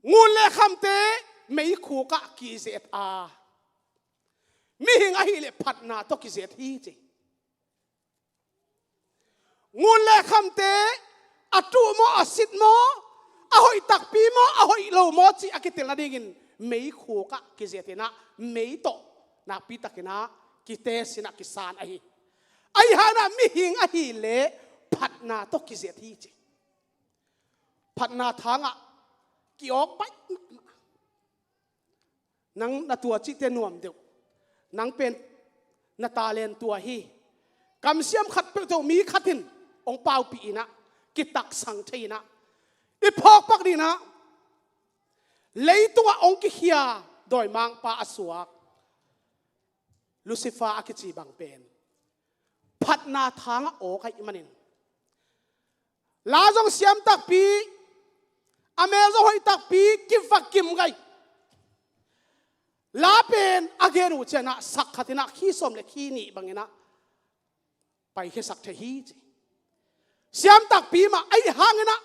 ngun le khamte meikhuk ah kizet a, mihing ahih leh phatna tawh kizet hi ci. Ngun le khamte a tuh maw, a sit maw, a hoih takpi maw, a hoih lo maw cih a kitel nadingin meikhuk ah kizet in ah, mei tawh nakpi takin ah kitest in ah kisan ahi. Ahih hangin ah mihing ahih leh phatna tawh kizet hi ci. Phatna thangah ki-awk baih mahmah. Nang na tua cihte nuam deuh. Nang pen na talent tua hi. Kamsiam khat peuh tawh mi khat in hong paupih in ah, kitaksang thei in ah, i phawk pak ding in ah, leitungah hong kikhia dawimangpa a suak Lucifer a kici bang pen phatna thangah awk ahih manin, la zong siam takpi, a mel zong hoih takpi, kiva kim gai. La pen a gen uh ciangin ah sak khat in ah khi sawm le khi nih bangin ah paikhiasak thei hi ci. Siam takpi mah ahih hangin ah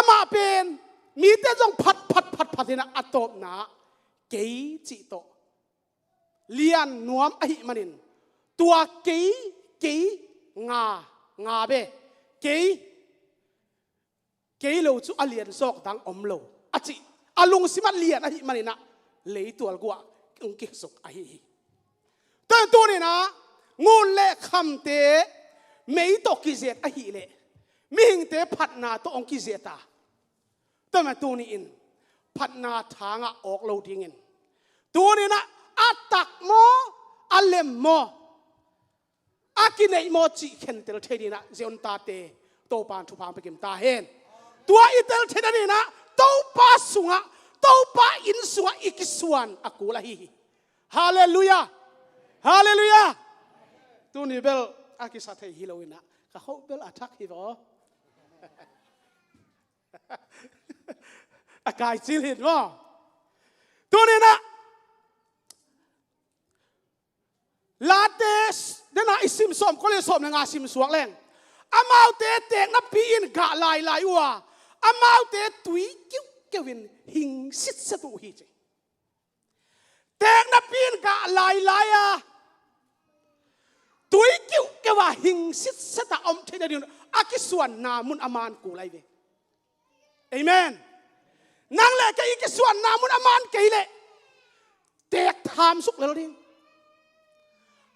amah pen mite zong phat phat phat phat in ah a tawpna kei cih tawh lian nuam ahih manin, tua kei, kei, nga, nga be, kei, kei lo cu a lian zawk dang om lo a cih a lungsim ah lian ahih manin ah leitual guah hong kisuk ahi hi. Tua ahih manin tuni-in ah ngun le khamte mei tawh kizet ahih leh mihingte phatna tawh hong kizet a, tua ahih manin tuni-in phatna thangah awk lo dingin, tuni-in ah a tak maw, a lem maw, a kineih maw cih khentel thei dingin ah Zion tate Topa in thupha hong pia kim ta hen. Tua i tel theih nadingin ah Topa sungah, Topa inn sungah i kisuan a kul ahi hi. Halleluiah. Halleluiah. Tuni bel a kisa thei hi lo in ah ka kho bel a thak hi vaw. A kai cil hin maw. Tuni-in ah Late dena i sim sawm, Korin sawm le nga sim suak leng, amaute teek napi in gah lailai uh a, amaute tui kiukiu in hing sitset uh hi ci. Teek napi in gah lailai a, tui kiukiu a hing sitset a om theih nading a kisuanna mun a man kul ahi ve. Amen. Nang le kei i kisuanna mun a man kei leh teek thamsuk lel ding.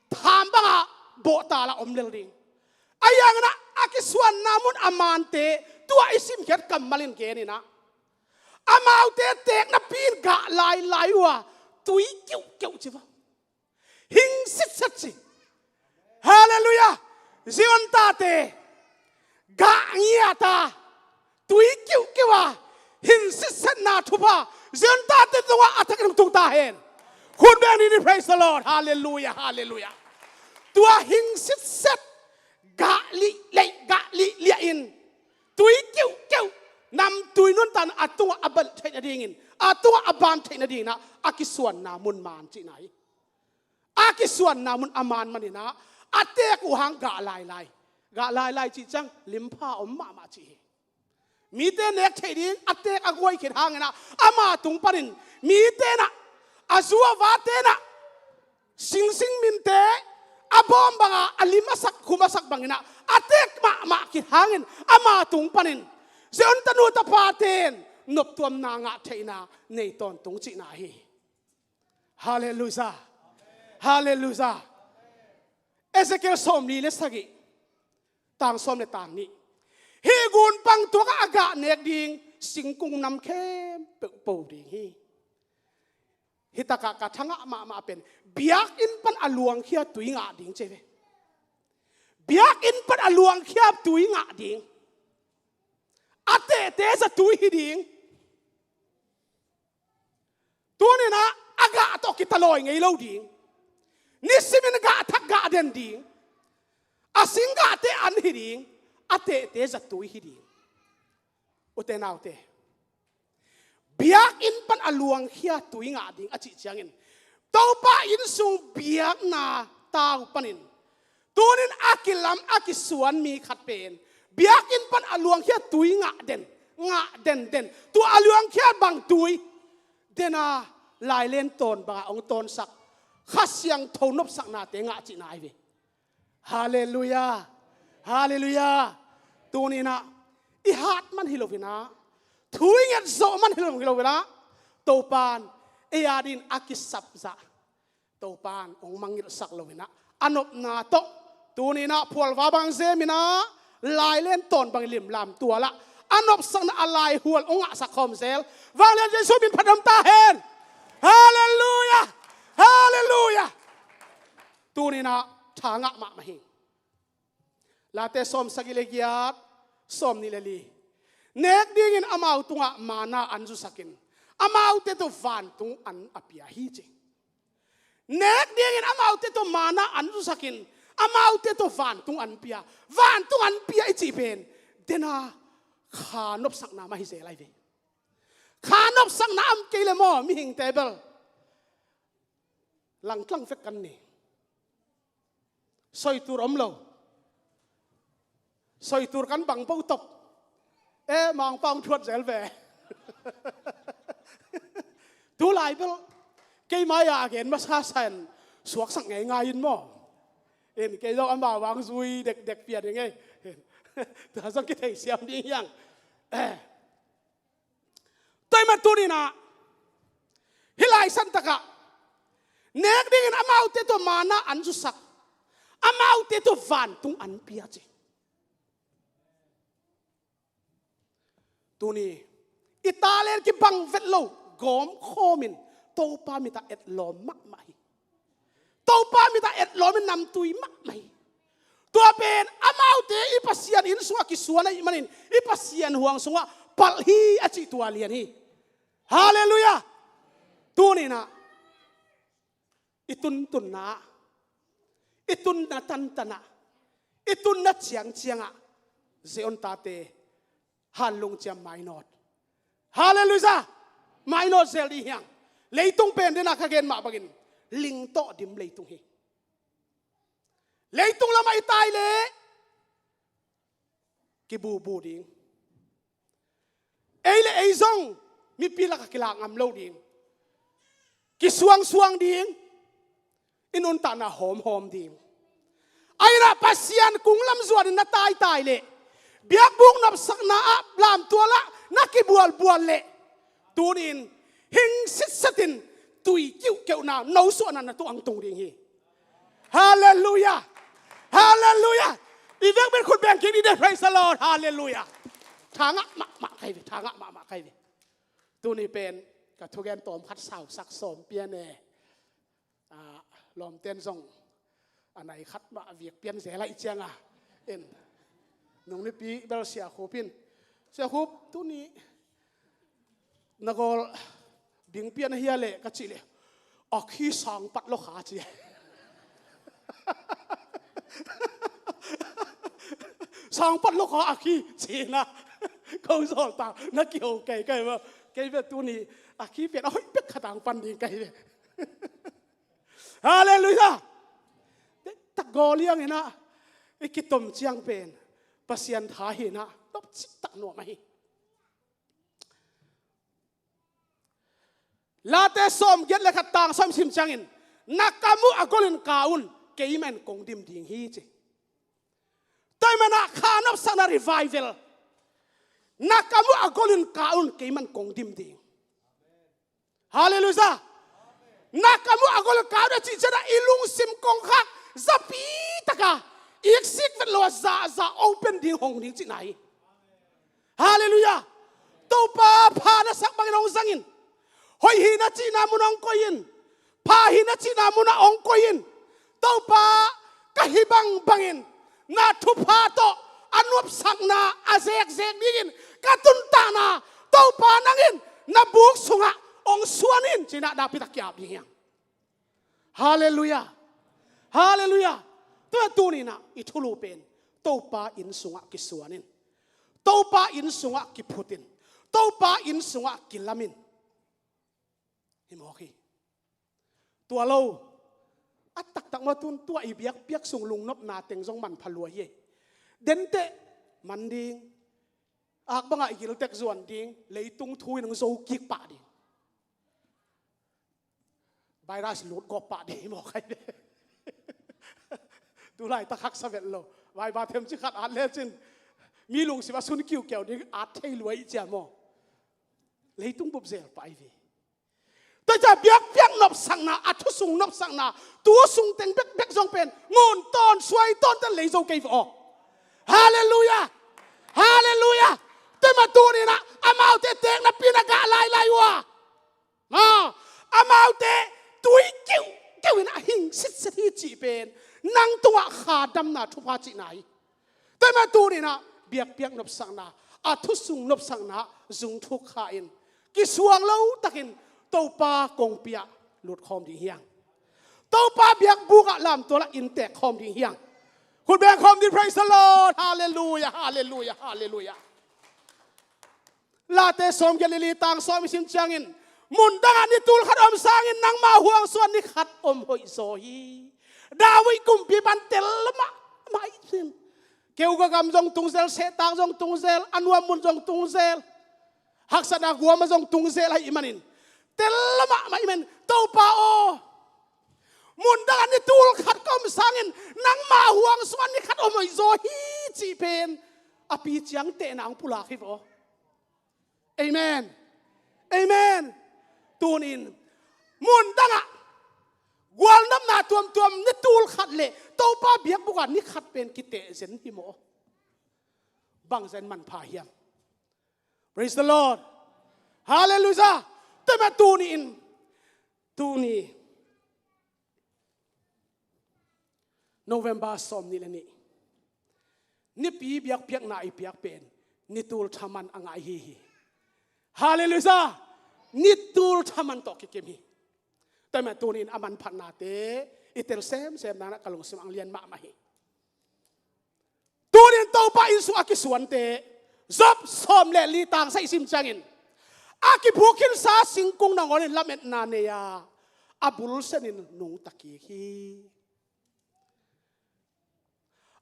Tham bangah bawhtal a om lel ding. Ahi hangin ah a kisuanna mun a mante tua i simkhiat kammal in gen in ah, amaute teek napi in gah lailai uh a, tui kiukiu ci va. Hing sitset ci. Halleluiah. Zion tate gah ngiat a, tui kiukiu a, hing sitsetna thupha Zion tate tungah a thakin hong tung ta hen. Khut beng ni ni, praise the Lord. Halleluiah, halleluiah. Tua hing sitset gah lih leih, gah lih liah in tui kiukiu, namtui nuntakna a tungah a ban theih nadingin, a tungah a ban theih nadingin ah a kisuanna mun man cihna hi. A kisuanna mun a man manin ah a teek uh hang gah lailai. Gah lailai cih ciang limpha om mahmah cih hi. Mite nek theih ding a tek a guai khit hangin ah, ama tung panin mite in ah, a zu a vate in ah, singsing minte a bawm banga a lim a sak, khum a sak bangin ah, a tek mahmah khit hangin ama tung panin Zion tanu tapate in noptuamna ngah theihna nei tawntung cihna hi. Halleluiah. Halleluiah. Ezekiel sawmli le sagih, tang sawm le tang nih. Hih gunpang tuakah a gah nek ding singkung nam khempeuh po ding hi. Hih takah ka thangah mahmah pen, biakinn pan a luangkhia tui ngah ding ci hi ve. Biakinn pan a luangkhia tui ngah ding. A tehte za tui hi ding. Tuninah a gah tawh kitalawi ngei lo ding. Nisimin gah thak gah den ding. A sing gahte an hi ding. A tehte za tui hi ding. Ute naute, biakinn pan a luangkhia tui ngah ding a cih ciangin, Topa innsung biakna tau panin, tunin a kilam a kisuan mi khat pen biakinn pan a luangkhia tui ngah den, ngah den den. Tua a luangkhia bang tui? Dena lailen tawn banga hong tawnsak Kha Siangtho nopsaknate ngah cihna ahi ve. Halleluiah. Halleluiah. Tuninah i hat man hi loinah, thu i nget zawh man hi lo, hi loinah, Topan ei adingin a kisapzah, Topan hong mangngilhsak loinah, a nopna tawh tuninah phualva bang zeminah, lailen tawn bang limlam tualah a nopsakna a laihual hong ngahsak khawm zel. Vanglian Jesu min phat om ta hen. Halleluiah. Halleluiah. Tuninah tha ngah mahmah hi. Late sawmsagih le giat, sawmnih le li. Nek dingin amau tungah manna an zusakin, amaute tawh vantung an a pia hi ci. Nek dingin amaute tawh manna an zusakin, amaute tawh vantung an pia. Vantung an pia i cih pen dena kha nopsakna mah hi zel ahi ve. Kha nopsakna om kei le maw, mihingte bel langtlang vek kan ni. Soitur om lo. Soitur kan bang po top. E, Mangpau thuat zel ve. Tulai bel kei mai-ah a gen masa sa in suaksak ngeingai in maw. In kei zong amau vang zui dekdek pia ding ei. Tua zong kithei siam ding hiang. E. Tua ahih manin tuninah hih Lai Siangtho takah nek dingin amaute tawh manna an zusak, amaute tawh vantung an pia ci. Tuni i talent kibang vet lo gawm khawmin Topa mitah etlawm mahmah hi. Topa mitah etlawmin namtui mahmah hi. Tua pen amaute i Pasian inn sungah kisuan ahih manin i Pasian huang sungah palh hi a cih tua lian hi. Halleluiah. Tuninah i tuntunna, i tunna tantanah, i tunna ciangciangah Zion tate hanlung ciam mainawt. Halleluiah. Mainawt zel dih hiang. Leitung pen dena ka gen mah bangin ling tawh dim leitung hi. Leitung lamah i tai leh kibubu ding. Ei le ei zong mipi lakah kilak ngam lo ding. Kisuangsuang ding. I nuntakna hawmhawm ding. Ahi inah Pasian kung lam zuanin na taitai leh, biakbuk nopsakna ah lamtualah na kibualbual leh, tunin hing sitsetin tui kiuhkeuhna, nosuahna na tuang tung ding hi. Halleluiah. Halleluiah. I vekpi-in khut beng kik ni de, praise the Lord. Halleluiah. Thangah mahmah ka hi ve, thangah mahmah ka hi ve. Tuni pen ka thugen tawm khat sausak sawm pian e. Ah, lawmten zong a nai khat mah a viak pian zel ahih cianga in, nung nipi bel Sia Khup in, Sia Khup, tuni na gawl ding pian ahia leh ka cih leh, a khi sang pat lo kha ci. Sang pat lo kha a khi ci na. Ko zawltak na kiho kei kei ve. Kei ve tuni a khi pian a hoih pek khat ang pan ding kei ve. Halleluiah. Tak gawl liang inah i kitom ciang pen Pasian tha hi inah topcik tak nuam ahi. Late sawmgiat le khat tang sawm sim ciangin, na kam uh a gol in kah un, keimah in kong dim ding hi ci. Tua ahih manin ah kha nopsakna revival, na kam uh a gol in kah un, keimah in kong dim ding. Halleluiah. Na kam uh a gol in kah un a cih ciangin ah i lungsim kongkhak zapi taka iksik vet lo a za a za open ding hong ding cihna hi. Halleluiah. Topa pha na sak bangin hong zangin. Hoih hi na cihna mun hong koih in. Pha hi na cihna munah hong koih in. Topa, ka hih bangbangin na thupha tawh a nopsakna a zekzek dingin ka tuntahna Topa nang in na buk sungah hong suan in ci-in ah nakpi tak ki-ap ding hi hang. Halleluiah. Halleluiah. Tua tuni-in ah i thulu pen Topa inn sungah kisuan in. Topa inn sungah kiphut in. Topa inn sungah kilam in. Hi mawk hi. Tua lo. A taktak maw tun tua i biakpiak sung lungnopna teng zong manpha lua hi. Denteh man ding. Ak bangah i giltek zuan ding. Leitung thu in hong zo kik pah ding. Virus lut gawp pah ding hi mawk hi. Tulaitak haksa vet lo. Vai ba them ci khat at lecin mi lungsim a sun kiukiau ding at thei lua i cia maw. Leitung bup zel pah i ve. Tua ciang biakpiak nopsakna, a thusung nopsakna, tu sung teng bekbek zong pen ngun tawn suai tawn ten lei zo kei ve aw. Halleluiah. Halleluiah. Tua mah tuni-in ah amaute teek napi-in a gah lailai uh a, ma, amaute tui kiukiu in a hing sitset hi cih pen nang tungah kha damna thupha cihna hi. Tua mah tuni-in ah biakpiak nopsakna, a thusung nopsakna zung thuk kha in kisuang lo takin Topa kongpi ah lut khawm ding hi hang. Topa biakbuk ah lamtual ah inntek khawm ding hi hang. Khut beng khawm ding, praise the Lord. Halleluiah, halleluiah, halleluiah. Late sawmgiat le li tang sawm i sim ciangin, mundang ah ni tul khat om sangin nangmah huang sungah ni khat om hoih zaw hi. David kumpipa in tel mahmah hi cin. Keuka gam zong tung zel, sehtak zong tung zel, a nuam mun zong tung zel, haksatna guam ah zong tung zel ahih manin tel mahmah ahih manin, Topa aw, mundang ah ni tul khat ka om sangin nangmah huang sungah ni khat om hoih zaw hi cih pen a pi ciangtehna hong pulak hi ve aw. Amen. Amen. Tuni-in mundang ah gualnopna tuamtuam ni tul khat le Topa biakbuk ah ni khat pen kiteh zen hi maw. Bangzah in manpha hiam? Praise the Lord. Halleluiah. Tua mah tuni-in, tuni November sawmnih le nih, nipi biakpiakna i piak pen ni tul thaman a ngah hi hi. Halleluiah. Ni tul thaman tawh kikim hi. Tua mah tuni-in a manphatnate i tel semsem nang in ah ka lungsim ah hong lian mahmah hi. Tuni-in Topa inn sung a kisuante, Job sawm le li tang sagih i sim ciangin, a kiphuk khinsa singkung nangawn in lametna nei a, a bul senin nungta kik hi.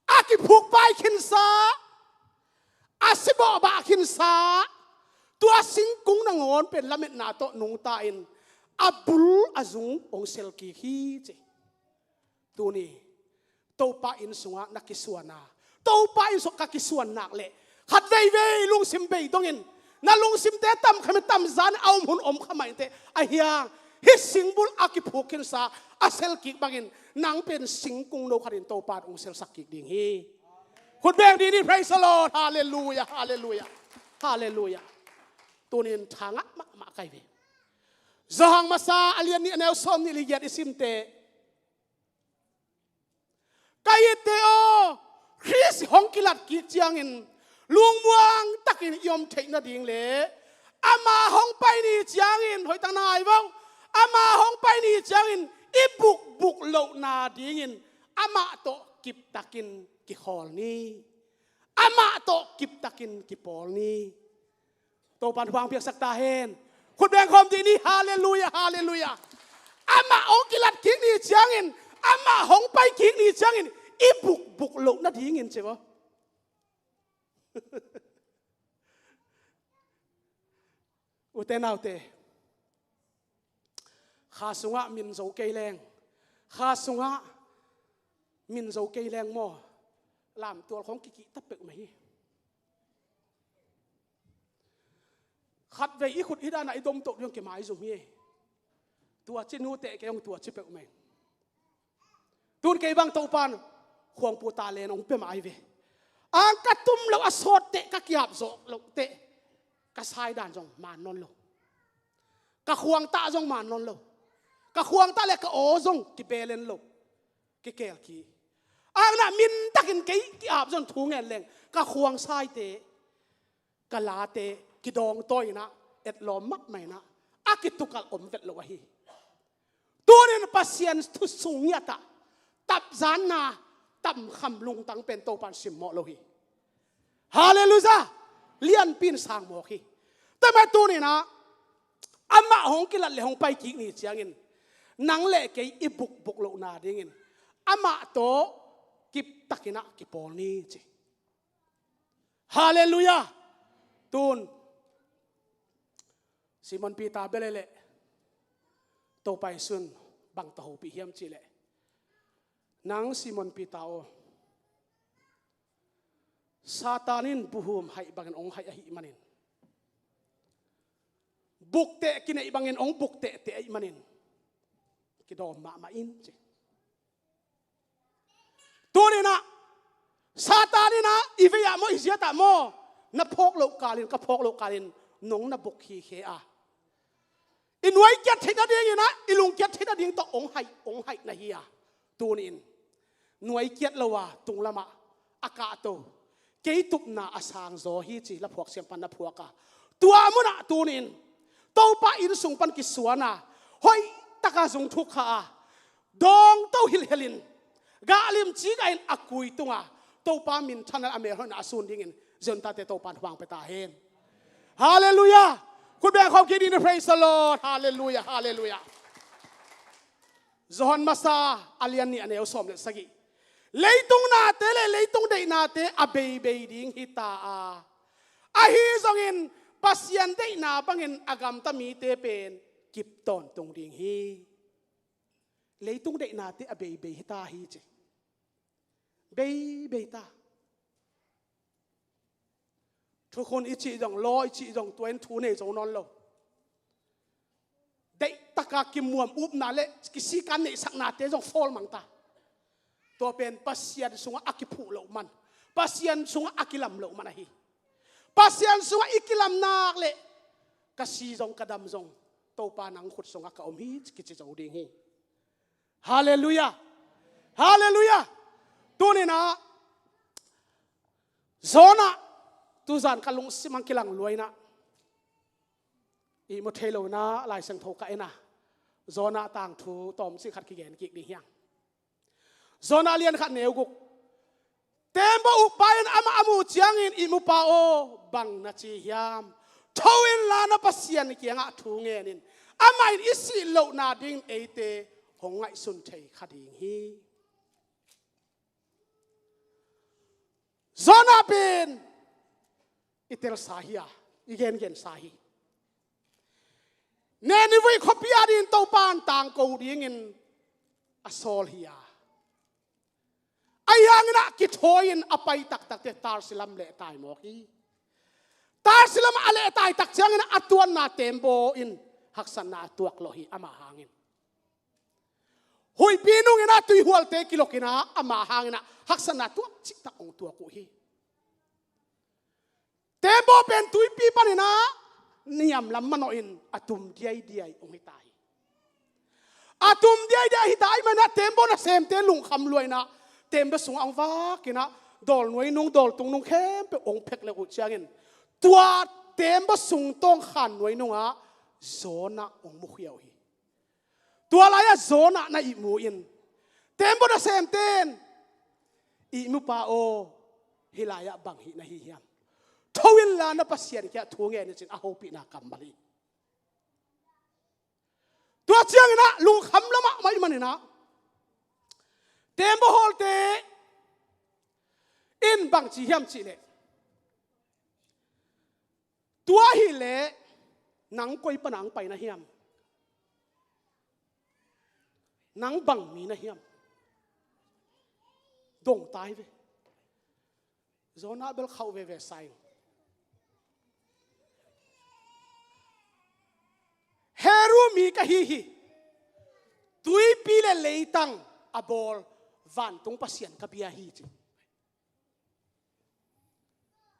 A kiphuk pai khinsa, a si bawhbah khinsa, tua singkung nangawn pen lametna tawh nungta in a bul a zung hong sel kik hi ci. Tuni Topa inn sungah na kisuan a, Topa inn sungah ka kisuan nak leh khat veivei lungsim bei dongin, na lungsimte tam kha mah, tam zan a om hun om kha mah inteh, a hiang hih singbul a kiphuk khinsa a sel kik bangin nang pen singkung no khatin Topa in hong selsak kik ding hi. Khut beng dih ni, praise the Lord. Halleluiah, halleluiah, halleluiah. Tuni-in tha ngah mahmah ka hi ve. Johan Masa a lian nih a neu sawmnih le giat i simteh, ka itte aw, Khrist hong kilat kik ciangin lungmuang takin i om theih nading le ama hong pai ni ciangin, hoihtak nai vo, ama hong pai ni ciangin i bukbuk loh nadingin amah tawh kiptakin kikhawl ni. Amah tawh kiptakin kipawl ni. Topa'n hong piaksak ta hen. Khut beng khawm dih ni, halleluiah, halleluiah. Amah hong kilat kik ni ciangin, amah hong pai kik ni ciangin i bukbuk loh nadingin ci vo. Ute naute, Kha sungah min zo kei leng, kha sungah min zo kei leng maw, lamtual khong kikih ta peuhmah hi. Khatvei i khut hi danah i domtoh ding hong kimaizum hi. Tua ci nuteh kei hong tua ci peuhmah hi. Tun kei bang Topan khuangpu talen hong pia mah ahi ve. Ang ka tum loh a sawtteh, ka kiap zawh lohteh, ka saidan zong man nawn lo. Ka khuangtah zong man nawn lo. Ka khuangtah le ka aw zong kibelen lo. Kikelki. Ang nah mintakin kei ki-ap zong thu ngen leng, ka khuangsaite, ka late kidawngtawi inah, etlawm mahmah inah, a kitukalh om vet lo ahi. Tunin Pasian thu sung ngiatah tapzanna, tamkham lungtang pen Topan simmawh lo hi. Halleluiah. Lianpi in sang mawk hi. Tua mah tuninah amah hong kilat le hong paikik ni ciangin, nang le kei i bukbuk lohna dingin amah tawh kiptakinah kipawl ni ci. Halleluiah. Tun Simon Peter bia leh Topa Jesuh in bang tawh hopih hiam cihleh, nang Simon Peter aw, Satan in buhum haih bangin hong haih ahih manin, bukteh kineih bangin hong buktehteh ahih manin, kidawm mahmah in ci. Tuninah Satan inah i vei-ah maw, i ziatah maw, na phawk loh kalin, ka phawk loh kalin nong na buk hi khe a, i nuai kiat theih nadinginah, i lung kiat theih nading tawh hong haih, hong haih na hi a, tuni-in nuai kiat lo a tunglamah a kahto, kei tupna a sangzaw hi ci laphuak siam pan na phuak a, tua munah tuni-in Topa inn sung pan kisuana, hoihtaka zung thukkha a, dawngto hilhhel in, gahlim cigah in a kui tunga Topa minthanna a melhoihna a sun dingin Zion tate Topa in huang pia ta hen. Halleluiah. Khut beng khawm kik ding ni, praise the Lord. Halleluiah, halleluiah. Johan Masa a lian nih a neu sawm le sagih. Leitung nate le leitung deihnate a beibei ding hi ta a, ahi zongin Pasian deihna bangin a gamta mite pen kip tawntung ding hi. Leitung deihnate a beibei hi ta hi ci. Beibei ta. Thukhun i cih zong, law i cih zong, tua in thu nei zo nawn lo. Deihtaka kimuam upna le kisikan neihsaknate zong fawl mang ta. Tua pen Pasian sungah a kiphuh loh man, Pasian sungah a kilam loh man ahi. Pasian sungah i kilam nak leh, ka si zong ka dam zong Topa nang khut sungah ka om hi kici zo ding hi. Halleluiah. Halleluiah. Tuninah Jonah, tuzan ka lungsim ang kilang luainah, ihmu thei lo inah Lai Siangtho ka en a, Jonah tangthu tawmcik khat kigen kik ding hiang. Jonah lian khat neu guk. Teembaw ukpa in amah a muh ciangin, ihmupa aw, bang na ci hiam? Tho inla na Pasian kiangah thu ngen in. Amah in i sih lohna dingin eite hong ngaihsun thei kha ding hi. Jonah pen i telsa hi a, i gengensa hi. Nineveh khuapi adingin Topa in tangko dingin a sawl hi a, ahi hanginah kithawi-in a pai taktakte Tarsis lam lehtai mawk hi. Tarsis lamah a lehtai tak ciangin a tuanna teembaw in haksatna a tuak lawh hi ama hangin. Huihpi nunginah tuihualte kilokinah ama hanginah haksatna tuak cihtak hong tuak uh hi. Teembaw pen tuipi paninah niamlam manawhin a tum diaidiai hong hi ta hi. A tum diaidiai hi ta ahih maninah teembaw nasemte lungkham luainah teembaw sungah hong vakinah dawlnuai nung, dawltung nung khempeuh hong phek le uh ciangin, tua teembaw sung tawngkhan nuai nungah Jonah hong mukhia uh hi. Tua lai-ah Jonah na ihmu in, teembaw nasemte in, ihmupa aw, hih lai-ah bang hih na hi hiam? Tho inla na Pasian kiangah thu ngen in ci-in a hopihna kammal hi. Tua cianginah lungkham lamah mah ahih maninah teembaw hawlte in bang ci hiam cihleh, tua hileh nang koi pana ang pai na hiam? Nang bang mi na hiam? Dong tai ve. Jonah bel khauh veve sa ing. Hebru mi ka hi hi. Tuipi le leitang a bawl vantung Pasian ka bia hi ci.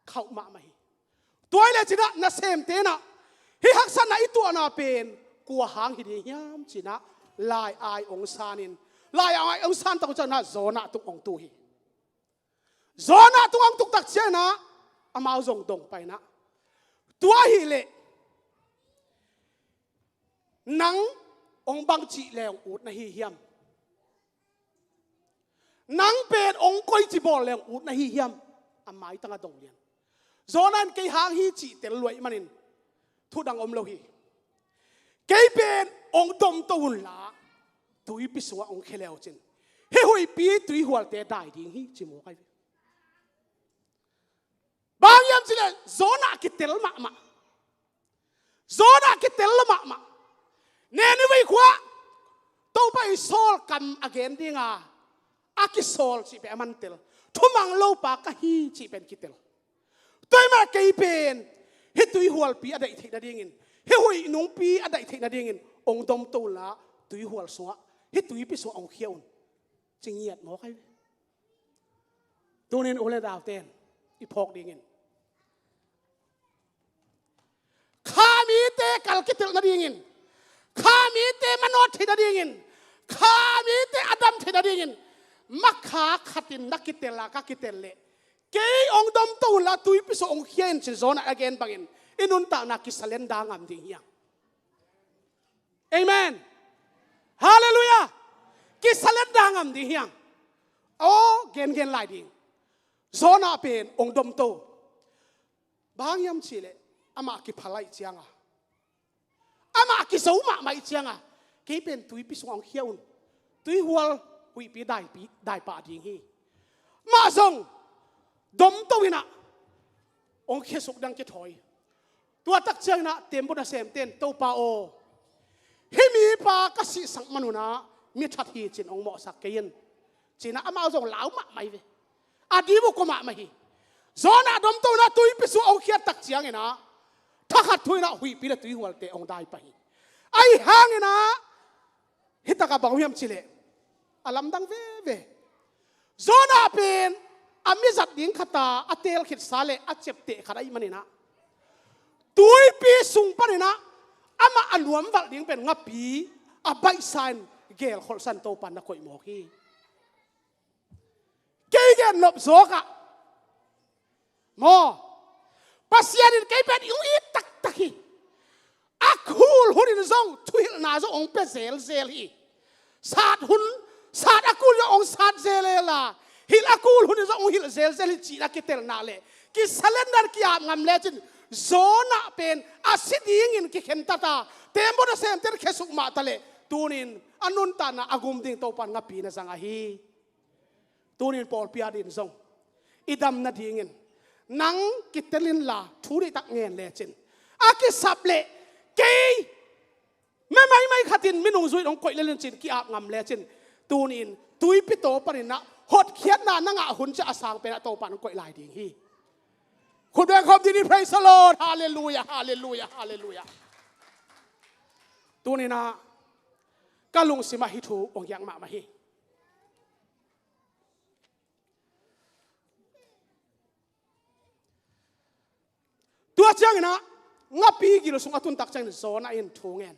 Khauh mahmah hi. Tua hi le cinah nasemte inah hih haksatna i tuahna pen kua hang hi ding hiam cinah lai-ai ong sanin, lai-ai ong san tak uh cianah Jonah tung ong tu hi. Jonah tung ong tuk tak cianah amau zong dong painah, tua hi leh nang ong bang cih le ong ut na hi hiam? Nang pen ong koici bawl le ong ut na hi hiam? A maitang a dong lian. Jonah in kei hang hi cih tel luai manin thudang om lo hi. Kei pen ong domto unla tuipi sungah ong khia le uh cin hih huihpi tuihualte dai ding hi ci mawk ai ve. Bang hiam cileh Jonah kitel mahmah. Jonah kitel lo mahmah. Nineveh khua-ah Topa i sawl kam a gen dinga a kisawl cih pen a man tel. Thumang lopa ka hi cih pen kitel. Tua hi mah kei pen hih tuihualpi a daih theih nadingin, hih huih nungpi a daih theih nadingin ong domto unla tuihual sungah hih tuipi sungah ong khia un ci ngiat mawk ai ve. Tunin u le nauten i phawk dingin kha mite kal kitel nadingin, kha mite manawt theih nadingin, kha mite a dam theih nadingin makha khatin na kitel a ka kitel leh kei ong domto unla tuipi sungah ong khia in cin Jonah a gen bangin i nuntakna kisalenda ngam ding hiang. Amen. Halleluiah. Kisalenda ngam ding hiang. Aw gengen lai ding. Jonah pen ong domto. Bang hiam cihleh amah kipha laih cianga, amah kizo mahmah ih cianga kei pen tuipi sungah ong khia un. Tuihual huihpi daipi daipah ding hi. Mah zong domto inah ong khiasuk dang kithawi. Tua tak cianginah tembaw nasemten Topa aw, hih mipa ka sihsak man unah mi that hi cin ong mawhsak kei in cinah amau zong lau mahmah hi ve. A dibu kua mahmah hi. Jonah domto inah tuipi sungah ong khiat tak cianginah thakhat thu inah huihpi le tuihualte ong daipah hi. Ahi hanginah hih takah bang hiam cileh a lamdang veve. Jonah pen a mizat ding khata a teel khitsa le a ciapteh khat ahih maninah tuipi sung paninah amah a nuamvalh ding pen ngapi a baihsa in gelkholhsa in Topa na koih mawk hi. Kei gen nop zawkah maw, Pasian in kei pen i ung it taktak hi. A kul hunin zong thuhilhna zong ong pia zelzel hi. Sat hun, sat a kul zong ong sat zelzel a, hilh a kul hunin zong ong hilh zelzel hi cihna kitelna le kisalenda ki-ap ngam lecin Jonah pen a si dingin kikhentata tembaw nasemten khesuk mahta le tunin a nuntakna a gum ding Topan ngapi na zang ahi. Tunin pawlpi adin zong i dam nadingin nang kitel inla thu deihtak ngen lecin a kisap leh kei me maimai khatin minung zuih dong koih lelin cin ki-ap ngam lecin tunin tuipi taw paninah hotkhiatna na ngah hun ciah a sang penah Topan koih lai ding hi. Khut beng khawm dini, praise the Lord, halleluiah, halleluiah, halleluiah. Tuninah ka lungsimah hih thu ong hiak mahmah hi. Tua cianginah ngapi gil sung a tuntak ciangin Jonah in thu ngen.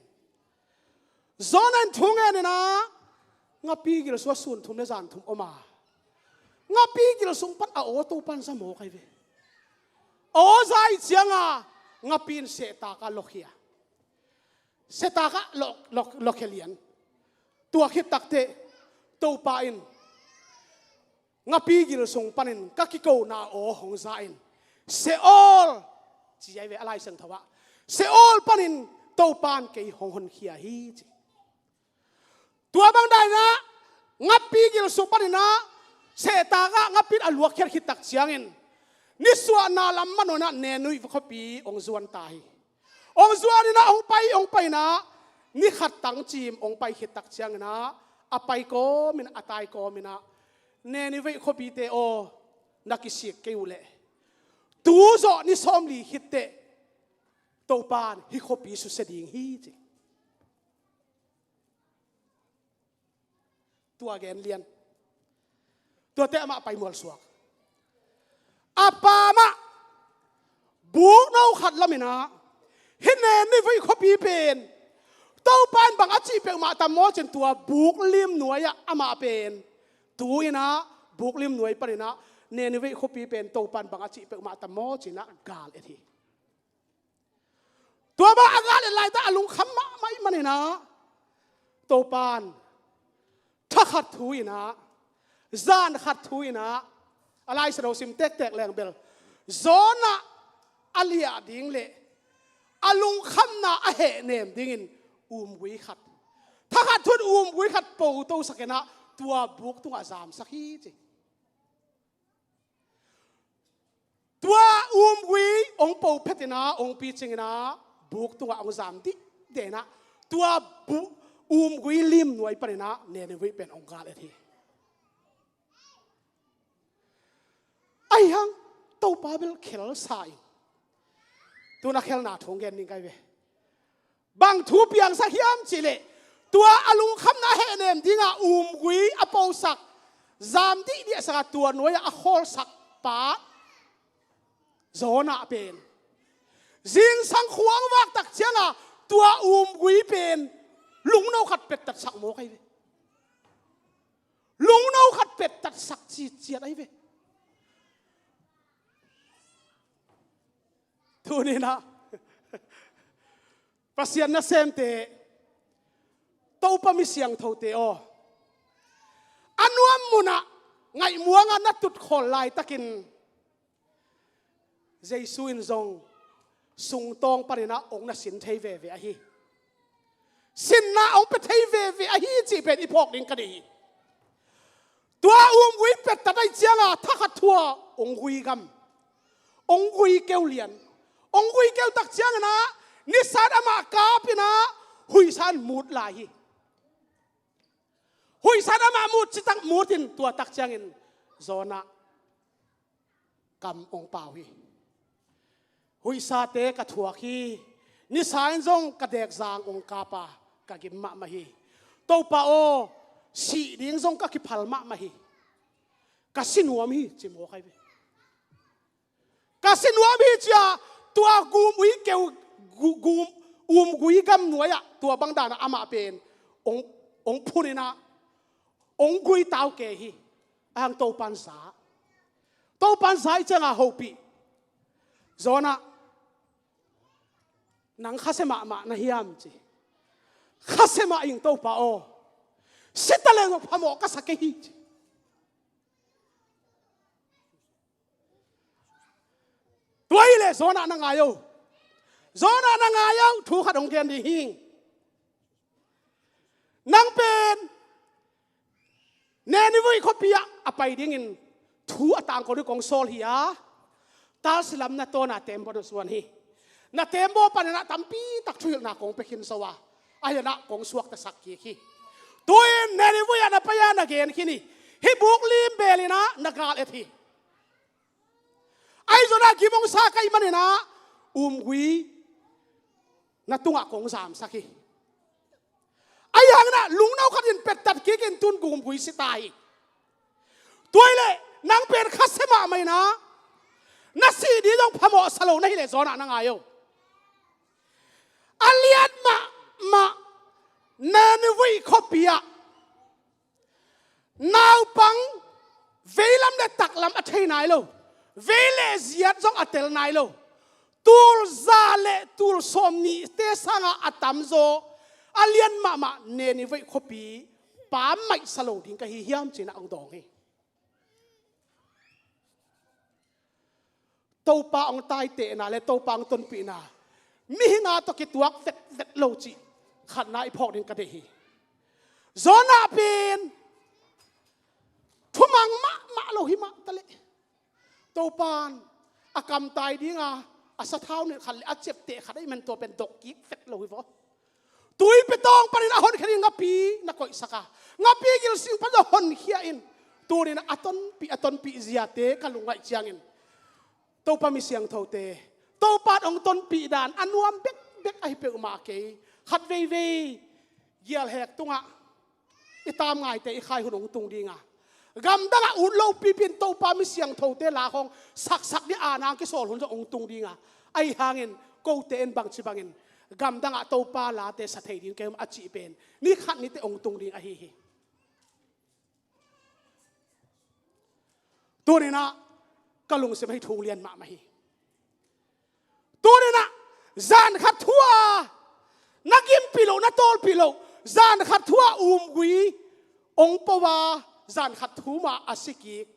Jonah in thu ngeninah ngapi gil sungah sun thum le zan thum om a, ngapi gil sung pan a aw Topan za mawk ai ve. Aw za ih cianga ngapi in sehtakah lokhia, sehtakah lokhia lian. Tua khit takteh Topa in ngapi gil sung panin ka kikona aw hong za in Seol, ci ai ve a Lai Siangtho ah, Seol panin Topan kei hong honkhia hi ci. Tua bang dainah ngapi gil sung paninah sehtakah ngapin a luakkhiat khittak ciangin nisuahna lam manunah Nineveh khuapi ong zuan ta hi. Ong zuaninah ong pai ong painah ni khat tangcim ong pai khittak cianginah A pai kawmin a tai kawmin ah, Nineveh khuapite aw, na kisik kei uh leh tu zawh ni sawmli khit teh Topa in hih khuapi susia ding hi, ci. Tua gen lian. Tuate amah pai mualsuak. A pa mah bukno khat lamin ah, hih Nineveh khuapi pen Topa in bang a cih peuhmah tam maw ci-in tua buklim nuai-ah amah pen tu-in ah, buklim nuai panin ah, Nineveh khuapi pen Topa in bang a cih peuhmah tam maw ci-in ah gal et hi. Tua mah a gal et laitak a lungkham mahmah ahih manin ah, Topa in thakhat thu-in ah, zan khat thu-in ah, a Lai Siangtho sim tektek leng bel Jonah a liah ding leh a lungkhamna a hehnem dingin umgui khat, thakhat thu-in umgui khat potosak in ah, tua buk tungah zamsak hi, ci. Tua umgui hong po phet in ah, hong picing in ah, buk tungah hong zam dihdih in ah, tua bu-, umgui lim nuai panin ah Nineveh pen hong gal et hi. Ahih hang Topa bel khelsa ing. Tu-in ah khelna thu hong gen ning kai ve. Bang thu piangsak hiam cih leh, tua a lungkhamna a hehnem dingah umgui a posak, zam dihdih a sak a, tua nuai-ah a khawlsak pa Jonah pen zingsang khua hong vak tak ciangah tua umgui pen lungno khat pettatsak mawk ahi ve. Lungno khat pettatsak citciat ahi ve. Tuni-in ah Pasian nasemte, Topa mi siangthote aw, a nuam munah ngaihmuangah na tutkhol laitakin Jesu in zong sungtawng panin ah hong na sin thei veve ahi. Sinna hong pia thei veve ahi cih pen i phawk ding ka deih hi. Tua umgui pettat ahih ciangah thakhat thu-ah hong gui gam, hong gui keu lian. Hong gui keu tak ciangin ah nisa-in amah kap in ah huihsa-in mut lai hi. Huihsa-in amah mut citak mut in, tua tak ciangin Jonah kam hong pau hi. Huihsate ka thuak hi. Nisa-in zong ka dekzang hong kap a, ka gim mahmah hi. Topa aw, sih ding zong ka kiphal mahmah hi. Ka si nuam hi, ci mawk ahi ve. Ka si nuam hi, ci-a tua gum ui keu, gu-, gum, umgui gam nuai-ah tua bang danah amah pen hong, hong phun in ah, hong gui tau kei hi. Ahih hang Topa in za. Topa in za ahih ciangah hopih. Jonah, nang khasia mahmah na hiam, ci. Khasia mah ing Topa aw. Si taleng zong phamawh ka sa kei hi, ci. Tua hi leh Jonah na ngai o. Jonah na ngai o, thu khat hong gen ding hi. Nang pen Nineveh khuapi ah a pai dingin thu a tangko ding kong sawl hi a, Tarsis lam na tawn a tembaw na zuan hi. Na tembaw panin ah tampi tak thuhilhna kong pia khin zo a, ahi zongin ah kong suaktasak kik hi. Tu-in Nineveh ah na pai a, na gen khin hi. Hih buk lim bel in ah na gal et hi. Ahi zongin ah gim hong sa ka hih manin ah umgui na tungah kong zamsak hi. Ahi hangin ah lungno khat in pettat kik in, tu-in umgui si ta hi. Tua hi leh nang pen khasia mahmah in ah, na sih ding zong phamawh sa lo na hi leh Jonah na ngai o. A lian mahmah Nineveh khuapi ah naupang veilam le taklam a thei nai lo, vei le ziat zong a tel nai lo, tul za le tul sawmnihte sangah a tamzaw, a lian mahmah Nineveh khuapi pammaih sa lo ding ka hi hiam, ci-in ah hong dawng hi. Topa hong taitehna le Topa hong tonpihna mihing a tawh kituak vetvet lo cih khatna i phawk ding ka deih hi. Jonah pen thumang mahmah lo hi mah taleh, Topa in a kamtai dinga a sathau nilh khat le a ciapteh khat ahih man tua pen dok kik vet lo hi vaw. Tuipi tawng panin a honkhia ding ngapi na koihsak a, ngapi gilsing pan a honkhia in, tuni-in a tonpih, a tonpih ziate ka lungngaih ciangin Topa mi siangthote, Topa in hong tonpih dan a nuam bekbek ahi peuhmah kei. Khat veivei gialhek tungah i tamngaite i khai hun hong tung ding a, gamdangah ut lopipi in Topa mi siangthote la khawng saksak ding a nang kisawl hun zong hong tung ding a, ahi hangin kote in bangci bangin gamdangah Topa late sa thei ding ka hi hiam a cih pen ni khat ni teh hong tung ding ahi hi. Tuni-in ah ka lungsim ah hih thu lian mahmah hi. Tuni-in ah zan khat thu-a na gimpih loh, na tawlpih loh, zan khat thu-a umgui hong po a, zan khat thu mah a si kik,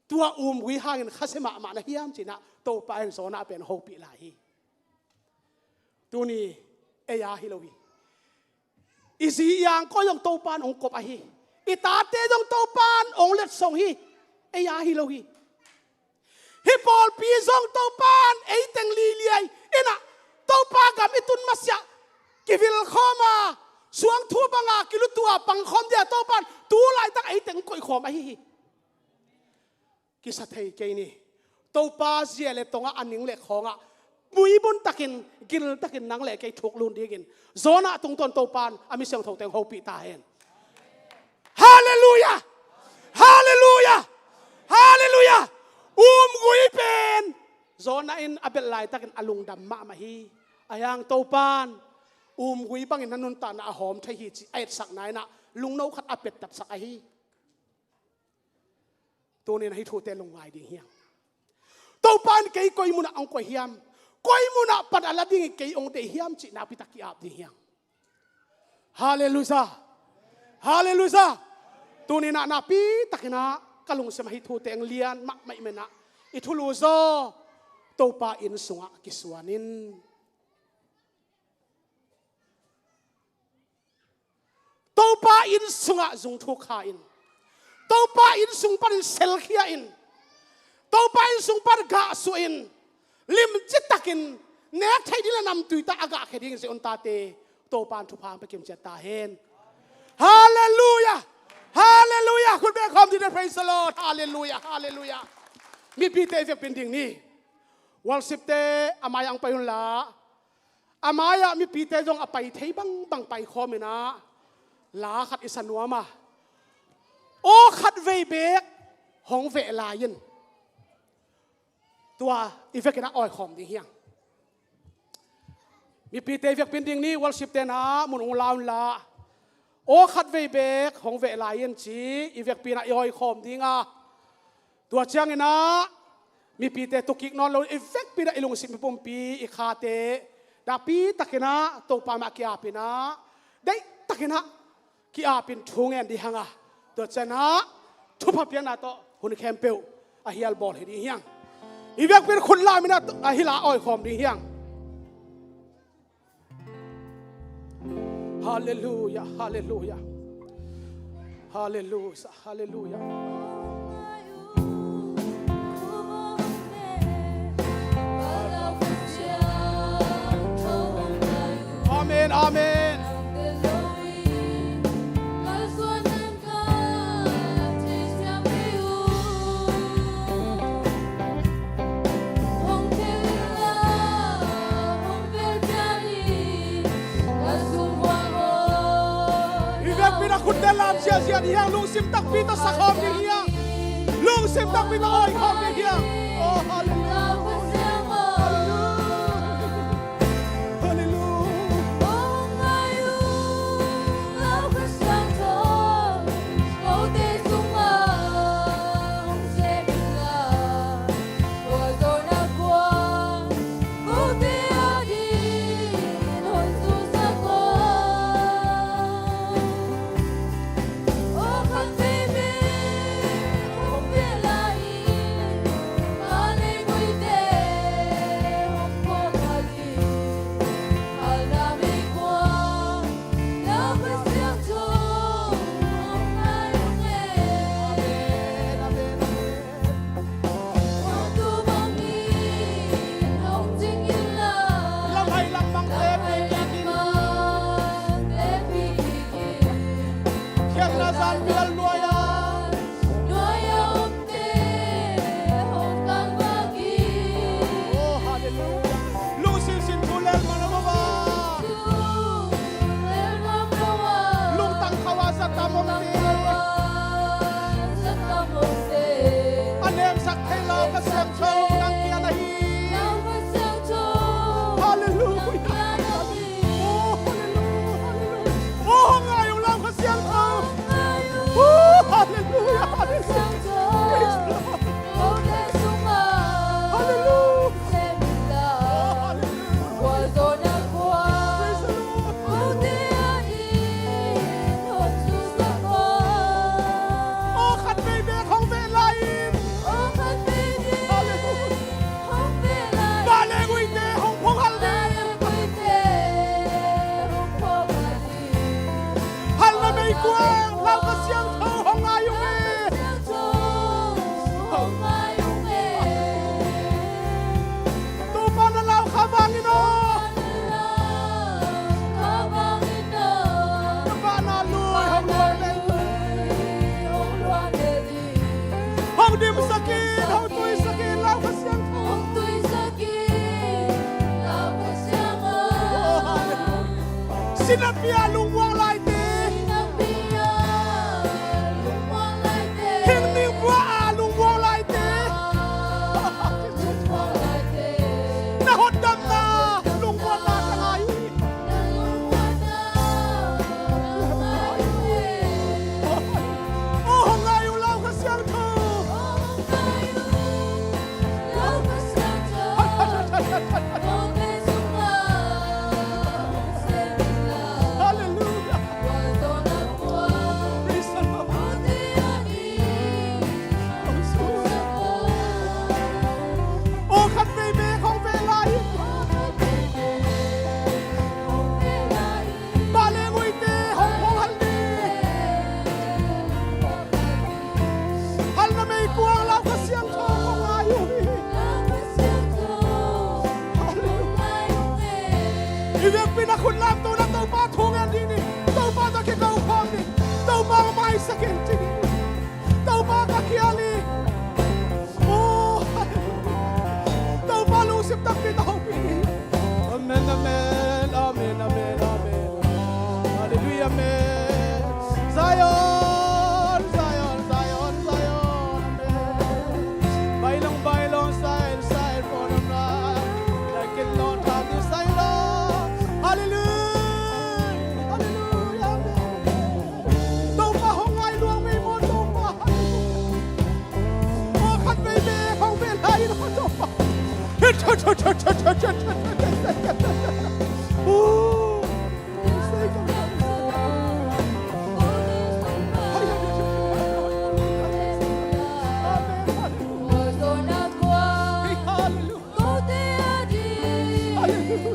tua umgui hangin khasia mahmah na hiam ci-in ah Topa in Jonah pen hopih lai hi. Tuni ei a hi lo hi. I zi i angkawh zong Topa in hong kop ahi. I tate zong Topa in hong letsong hi. Ei a hi lo hi. Hih pawlpi zong Topa in ei teng liliai in ah, Topa gam i tun masiah kivil khawm a, suangthu banga kilutua pang khawm ding a Topa in tu laitak ei teng koih khawm ahi hi. Kisa thei kei ni. Topa zia le tongah a ning le khawngah muibun takin, gil takin nang le kei thuklun dingin Jonah tungtawn Topa in a mi siangtho teng hopih ta hen. Halleluiah! Halleluiah! Halleluiah! Umgui pen Jonah in a belh laitakin a lungdam mahmah hi. Ahi hang Topa in umgui bangin na nuntakna a hawm thei hi cih a etsakna in ah lungno khat a pettatsak ahi. Tuni-in ah hih thute lungngai ding hi hang. Topa in kei koi munah hong koih hiam, koi munah pan a la dingin kei hong deih hiam cih nakpi tak ki-ap ding hi hang. Halleluiah. Halleluiah. Tuni-in ah nakpi takin ah ka lungsim ah hih thute hong lian mahmah ahih manin ah i thulu zaw Topa inn sungah kisuan in. Topa inn sungah zungthuk kha in, Topa inn sung panin selkhia in, Topa inn sung pan gahsuah in, limci takin nek theih ding le namtui tak a gahkhia ding zia un tate, Topa in thupha hong pia kimciat ta hen. Halleluiah! Halleluiah! Khut beng khawm ding ni, praise the Lord. Halleluiah! Halleluiah! Mipite i vekpi-in ding ni. Worship-te a mai-ah hong pai unla, a mai-ah mipite zong a pai thei bangbang pai khawm in ah, la khat i sa nuam a, aw khat vei beek hong veh lai in. Tua i vekin ah awi khawm ding hi hang. Mipite i vekpi-in ding ni, worship-te in ah mun hong la unla, aw khat vei beek hong veh lai in ci i vekpi-in ah i awi khawm ding a, tua ciangin ah mipite tu kik nawn lo, i vekpi-in ah i lungsim, i pumpi, i khate nakpi takin ah Topa mah ki-ap in ah, deih takin ah ki-ap in thu ngen ding hi hang a, tua ciangin ah thupha piakna tawh hun khempeuh a hial bawl hi ding hi hang. I vekpi-in khut lam in ah a hih la awi khawm ding hi hang. Halleluiah, halleluiah. Halleluiah, halleluiah. Amen, amen. I vekpi-in ah khutte lam ziahziah ding hi hang, lungsim takpi tawh sa khawm ding hi hang, lungsim takpi tawh awi khawm ding hi hang. Oh, halleluiah. Halleluiah. Halleluiah. Halleluia. Oh, halleluia, halleluia. Oh, hong ngai ung, Lau Kha Siangtho. Oh, halleluia, halleluia. Praise the Lord. Halleluia. Oh, halleluia. Praise the Lord. Oh, khatvei bek hong veh lai in. Halleluia. Vale uite hong phong hal ding. Halna meikuang Lau Kha Siangtho hong ngai ung e. Topa na lau kha vangin aw. Na vahna lui hong luang lel. Hong dimsak in, hong tuisak in, Lau Kha Siangtho. Oh, halleluia. Sinapia lungmuang laite. Hing ning bua a lungmuang laite. Na hotdamna lungmuanna ka ngai hi. Oh, hong ngai ung, Lau Kha Siangtho. Halleluia. Praise the Lord. Oh, khatvei bek hong veh lai in. Vale uite hong phong hal ding. Halna meikuang Lau Kha Siangtho hong ngai uh hi. Halleluia. I vekpi-in a khut lamto na Topa thu ngen dih ni. Topa tawh kiko khawm ni. Topa maisak in ci ni. Topa ka khial hi. Oh, halleluia. Topa lungsim takpi tawh hopih ni. Amen, amen, amen, amen, amen. Halleluia, amen. Zion, Zion, Zion, Zion, amen. Bailong, bailong, sail, sail, ponam na. Dakin lo tadi sail lo. Halleluia, halleluia, amen. Topa hong ngai luang vei maw, Topa. Aw, khatvei bek hong veh lai in aw, Topa. Amen. Hallelujah.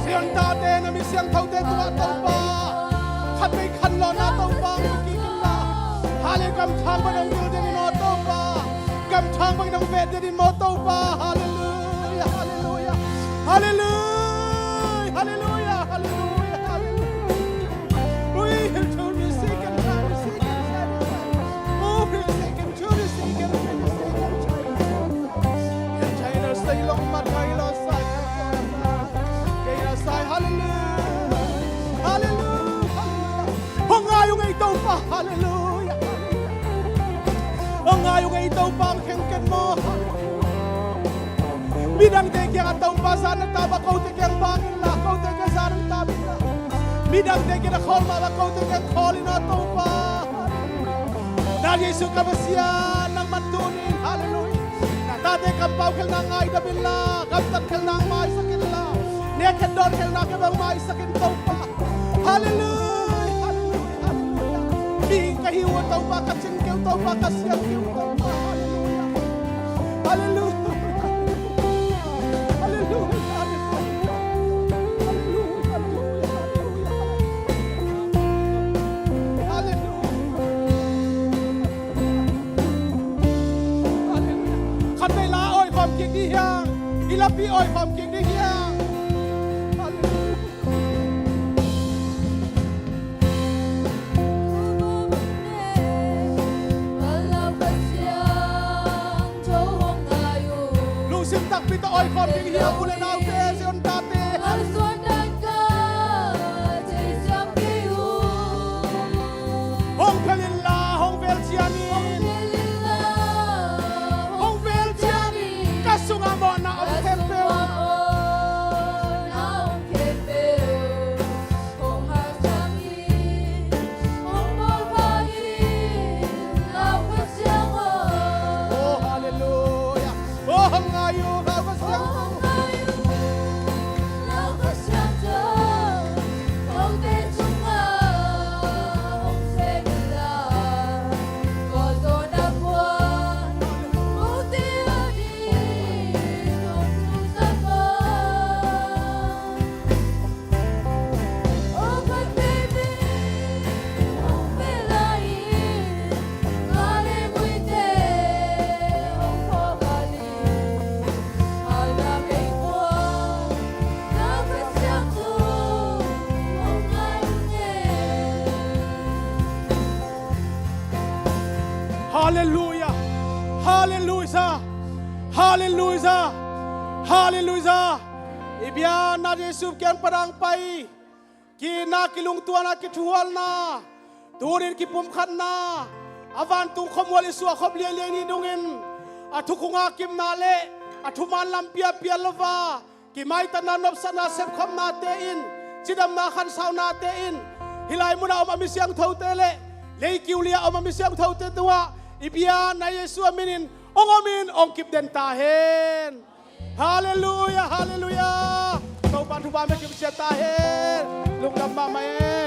Zion tate na mi siangthote tungah Topa, khatvei khanlawhna Topa hong pia kik in la. Hallelujah, gamthang bangin hong dil den in aw Topa. Gamthang bangin hong veh den in maw Topa. Hallelujah, hallelujah. Hallelujah, hallelujah, hallelujah, hallelujah. Ui, hil thu mi si kan tha, mi si kan tha, mi si kan tha. Oh, mi si kan thu, mi si kan tha, mi si kan tha. Kan tha ina sai long mat ngai lo sai. Kei na sai, hallelujah. Hallelujah, hallelujah. Hong ngai ung ei Topa, hallelujah. Hong ngai ung ei Topa, hong kheng ken maw, hallelujah. Midangte kiangah Topa zan na tap a, kote kiang vang in la, kote kiang zan na tap in la. Midangte kiangah khawl mah a, kote kiang khawl in aw Topa. Na Jesu ka Messiah, nangman tuni in, hallelujah. Na tate kampau khelhna ngaidam in la, gamtat khelhna maisak in la. Nekhet dawn khelhna kei bang maisak in Topa. Hallelujah, hallelujah, hallelujah. Mihing ka hi uh Topa, ka cing kei uh Topa, ka siang kei uh Topa. Hallelujah. Hallelujah. Hallelujah. Hallelujah. Hallelujah. Hallelujah. Khatvei la oi khawm kik dih hiang. I lapi oi khawm kik dih hiang. Hallelujah. Lungsim takpi tawh oi khawm ding hi a, u le naute, Zion tate. Halleluia. Halleluia. Halleluia. Halleluia. I biakna Jesu kiang pan hong pai, kiitna, kilungtuana, kithuhualna, tunin kipumkhatna, a vantung khuamual i suahkhop liailiai ni dongin a thukhunga kipna le a thuman lampi a pial lo a, kimaitatna, nopsakna, sepkhopnate in, cidamna, khansaunate in, hih lai munah om a mi siangthote le lei kiu li-a om a mi siangthote tungah i biakna Jesu a minin hong omin hong kipden ta hen. Halleluia, halleluia. Topa thupha hong pia kipsia ta hen. Lungdam mahmah e.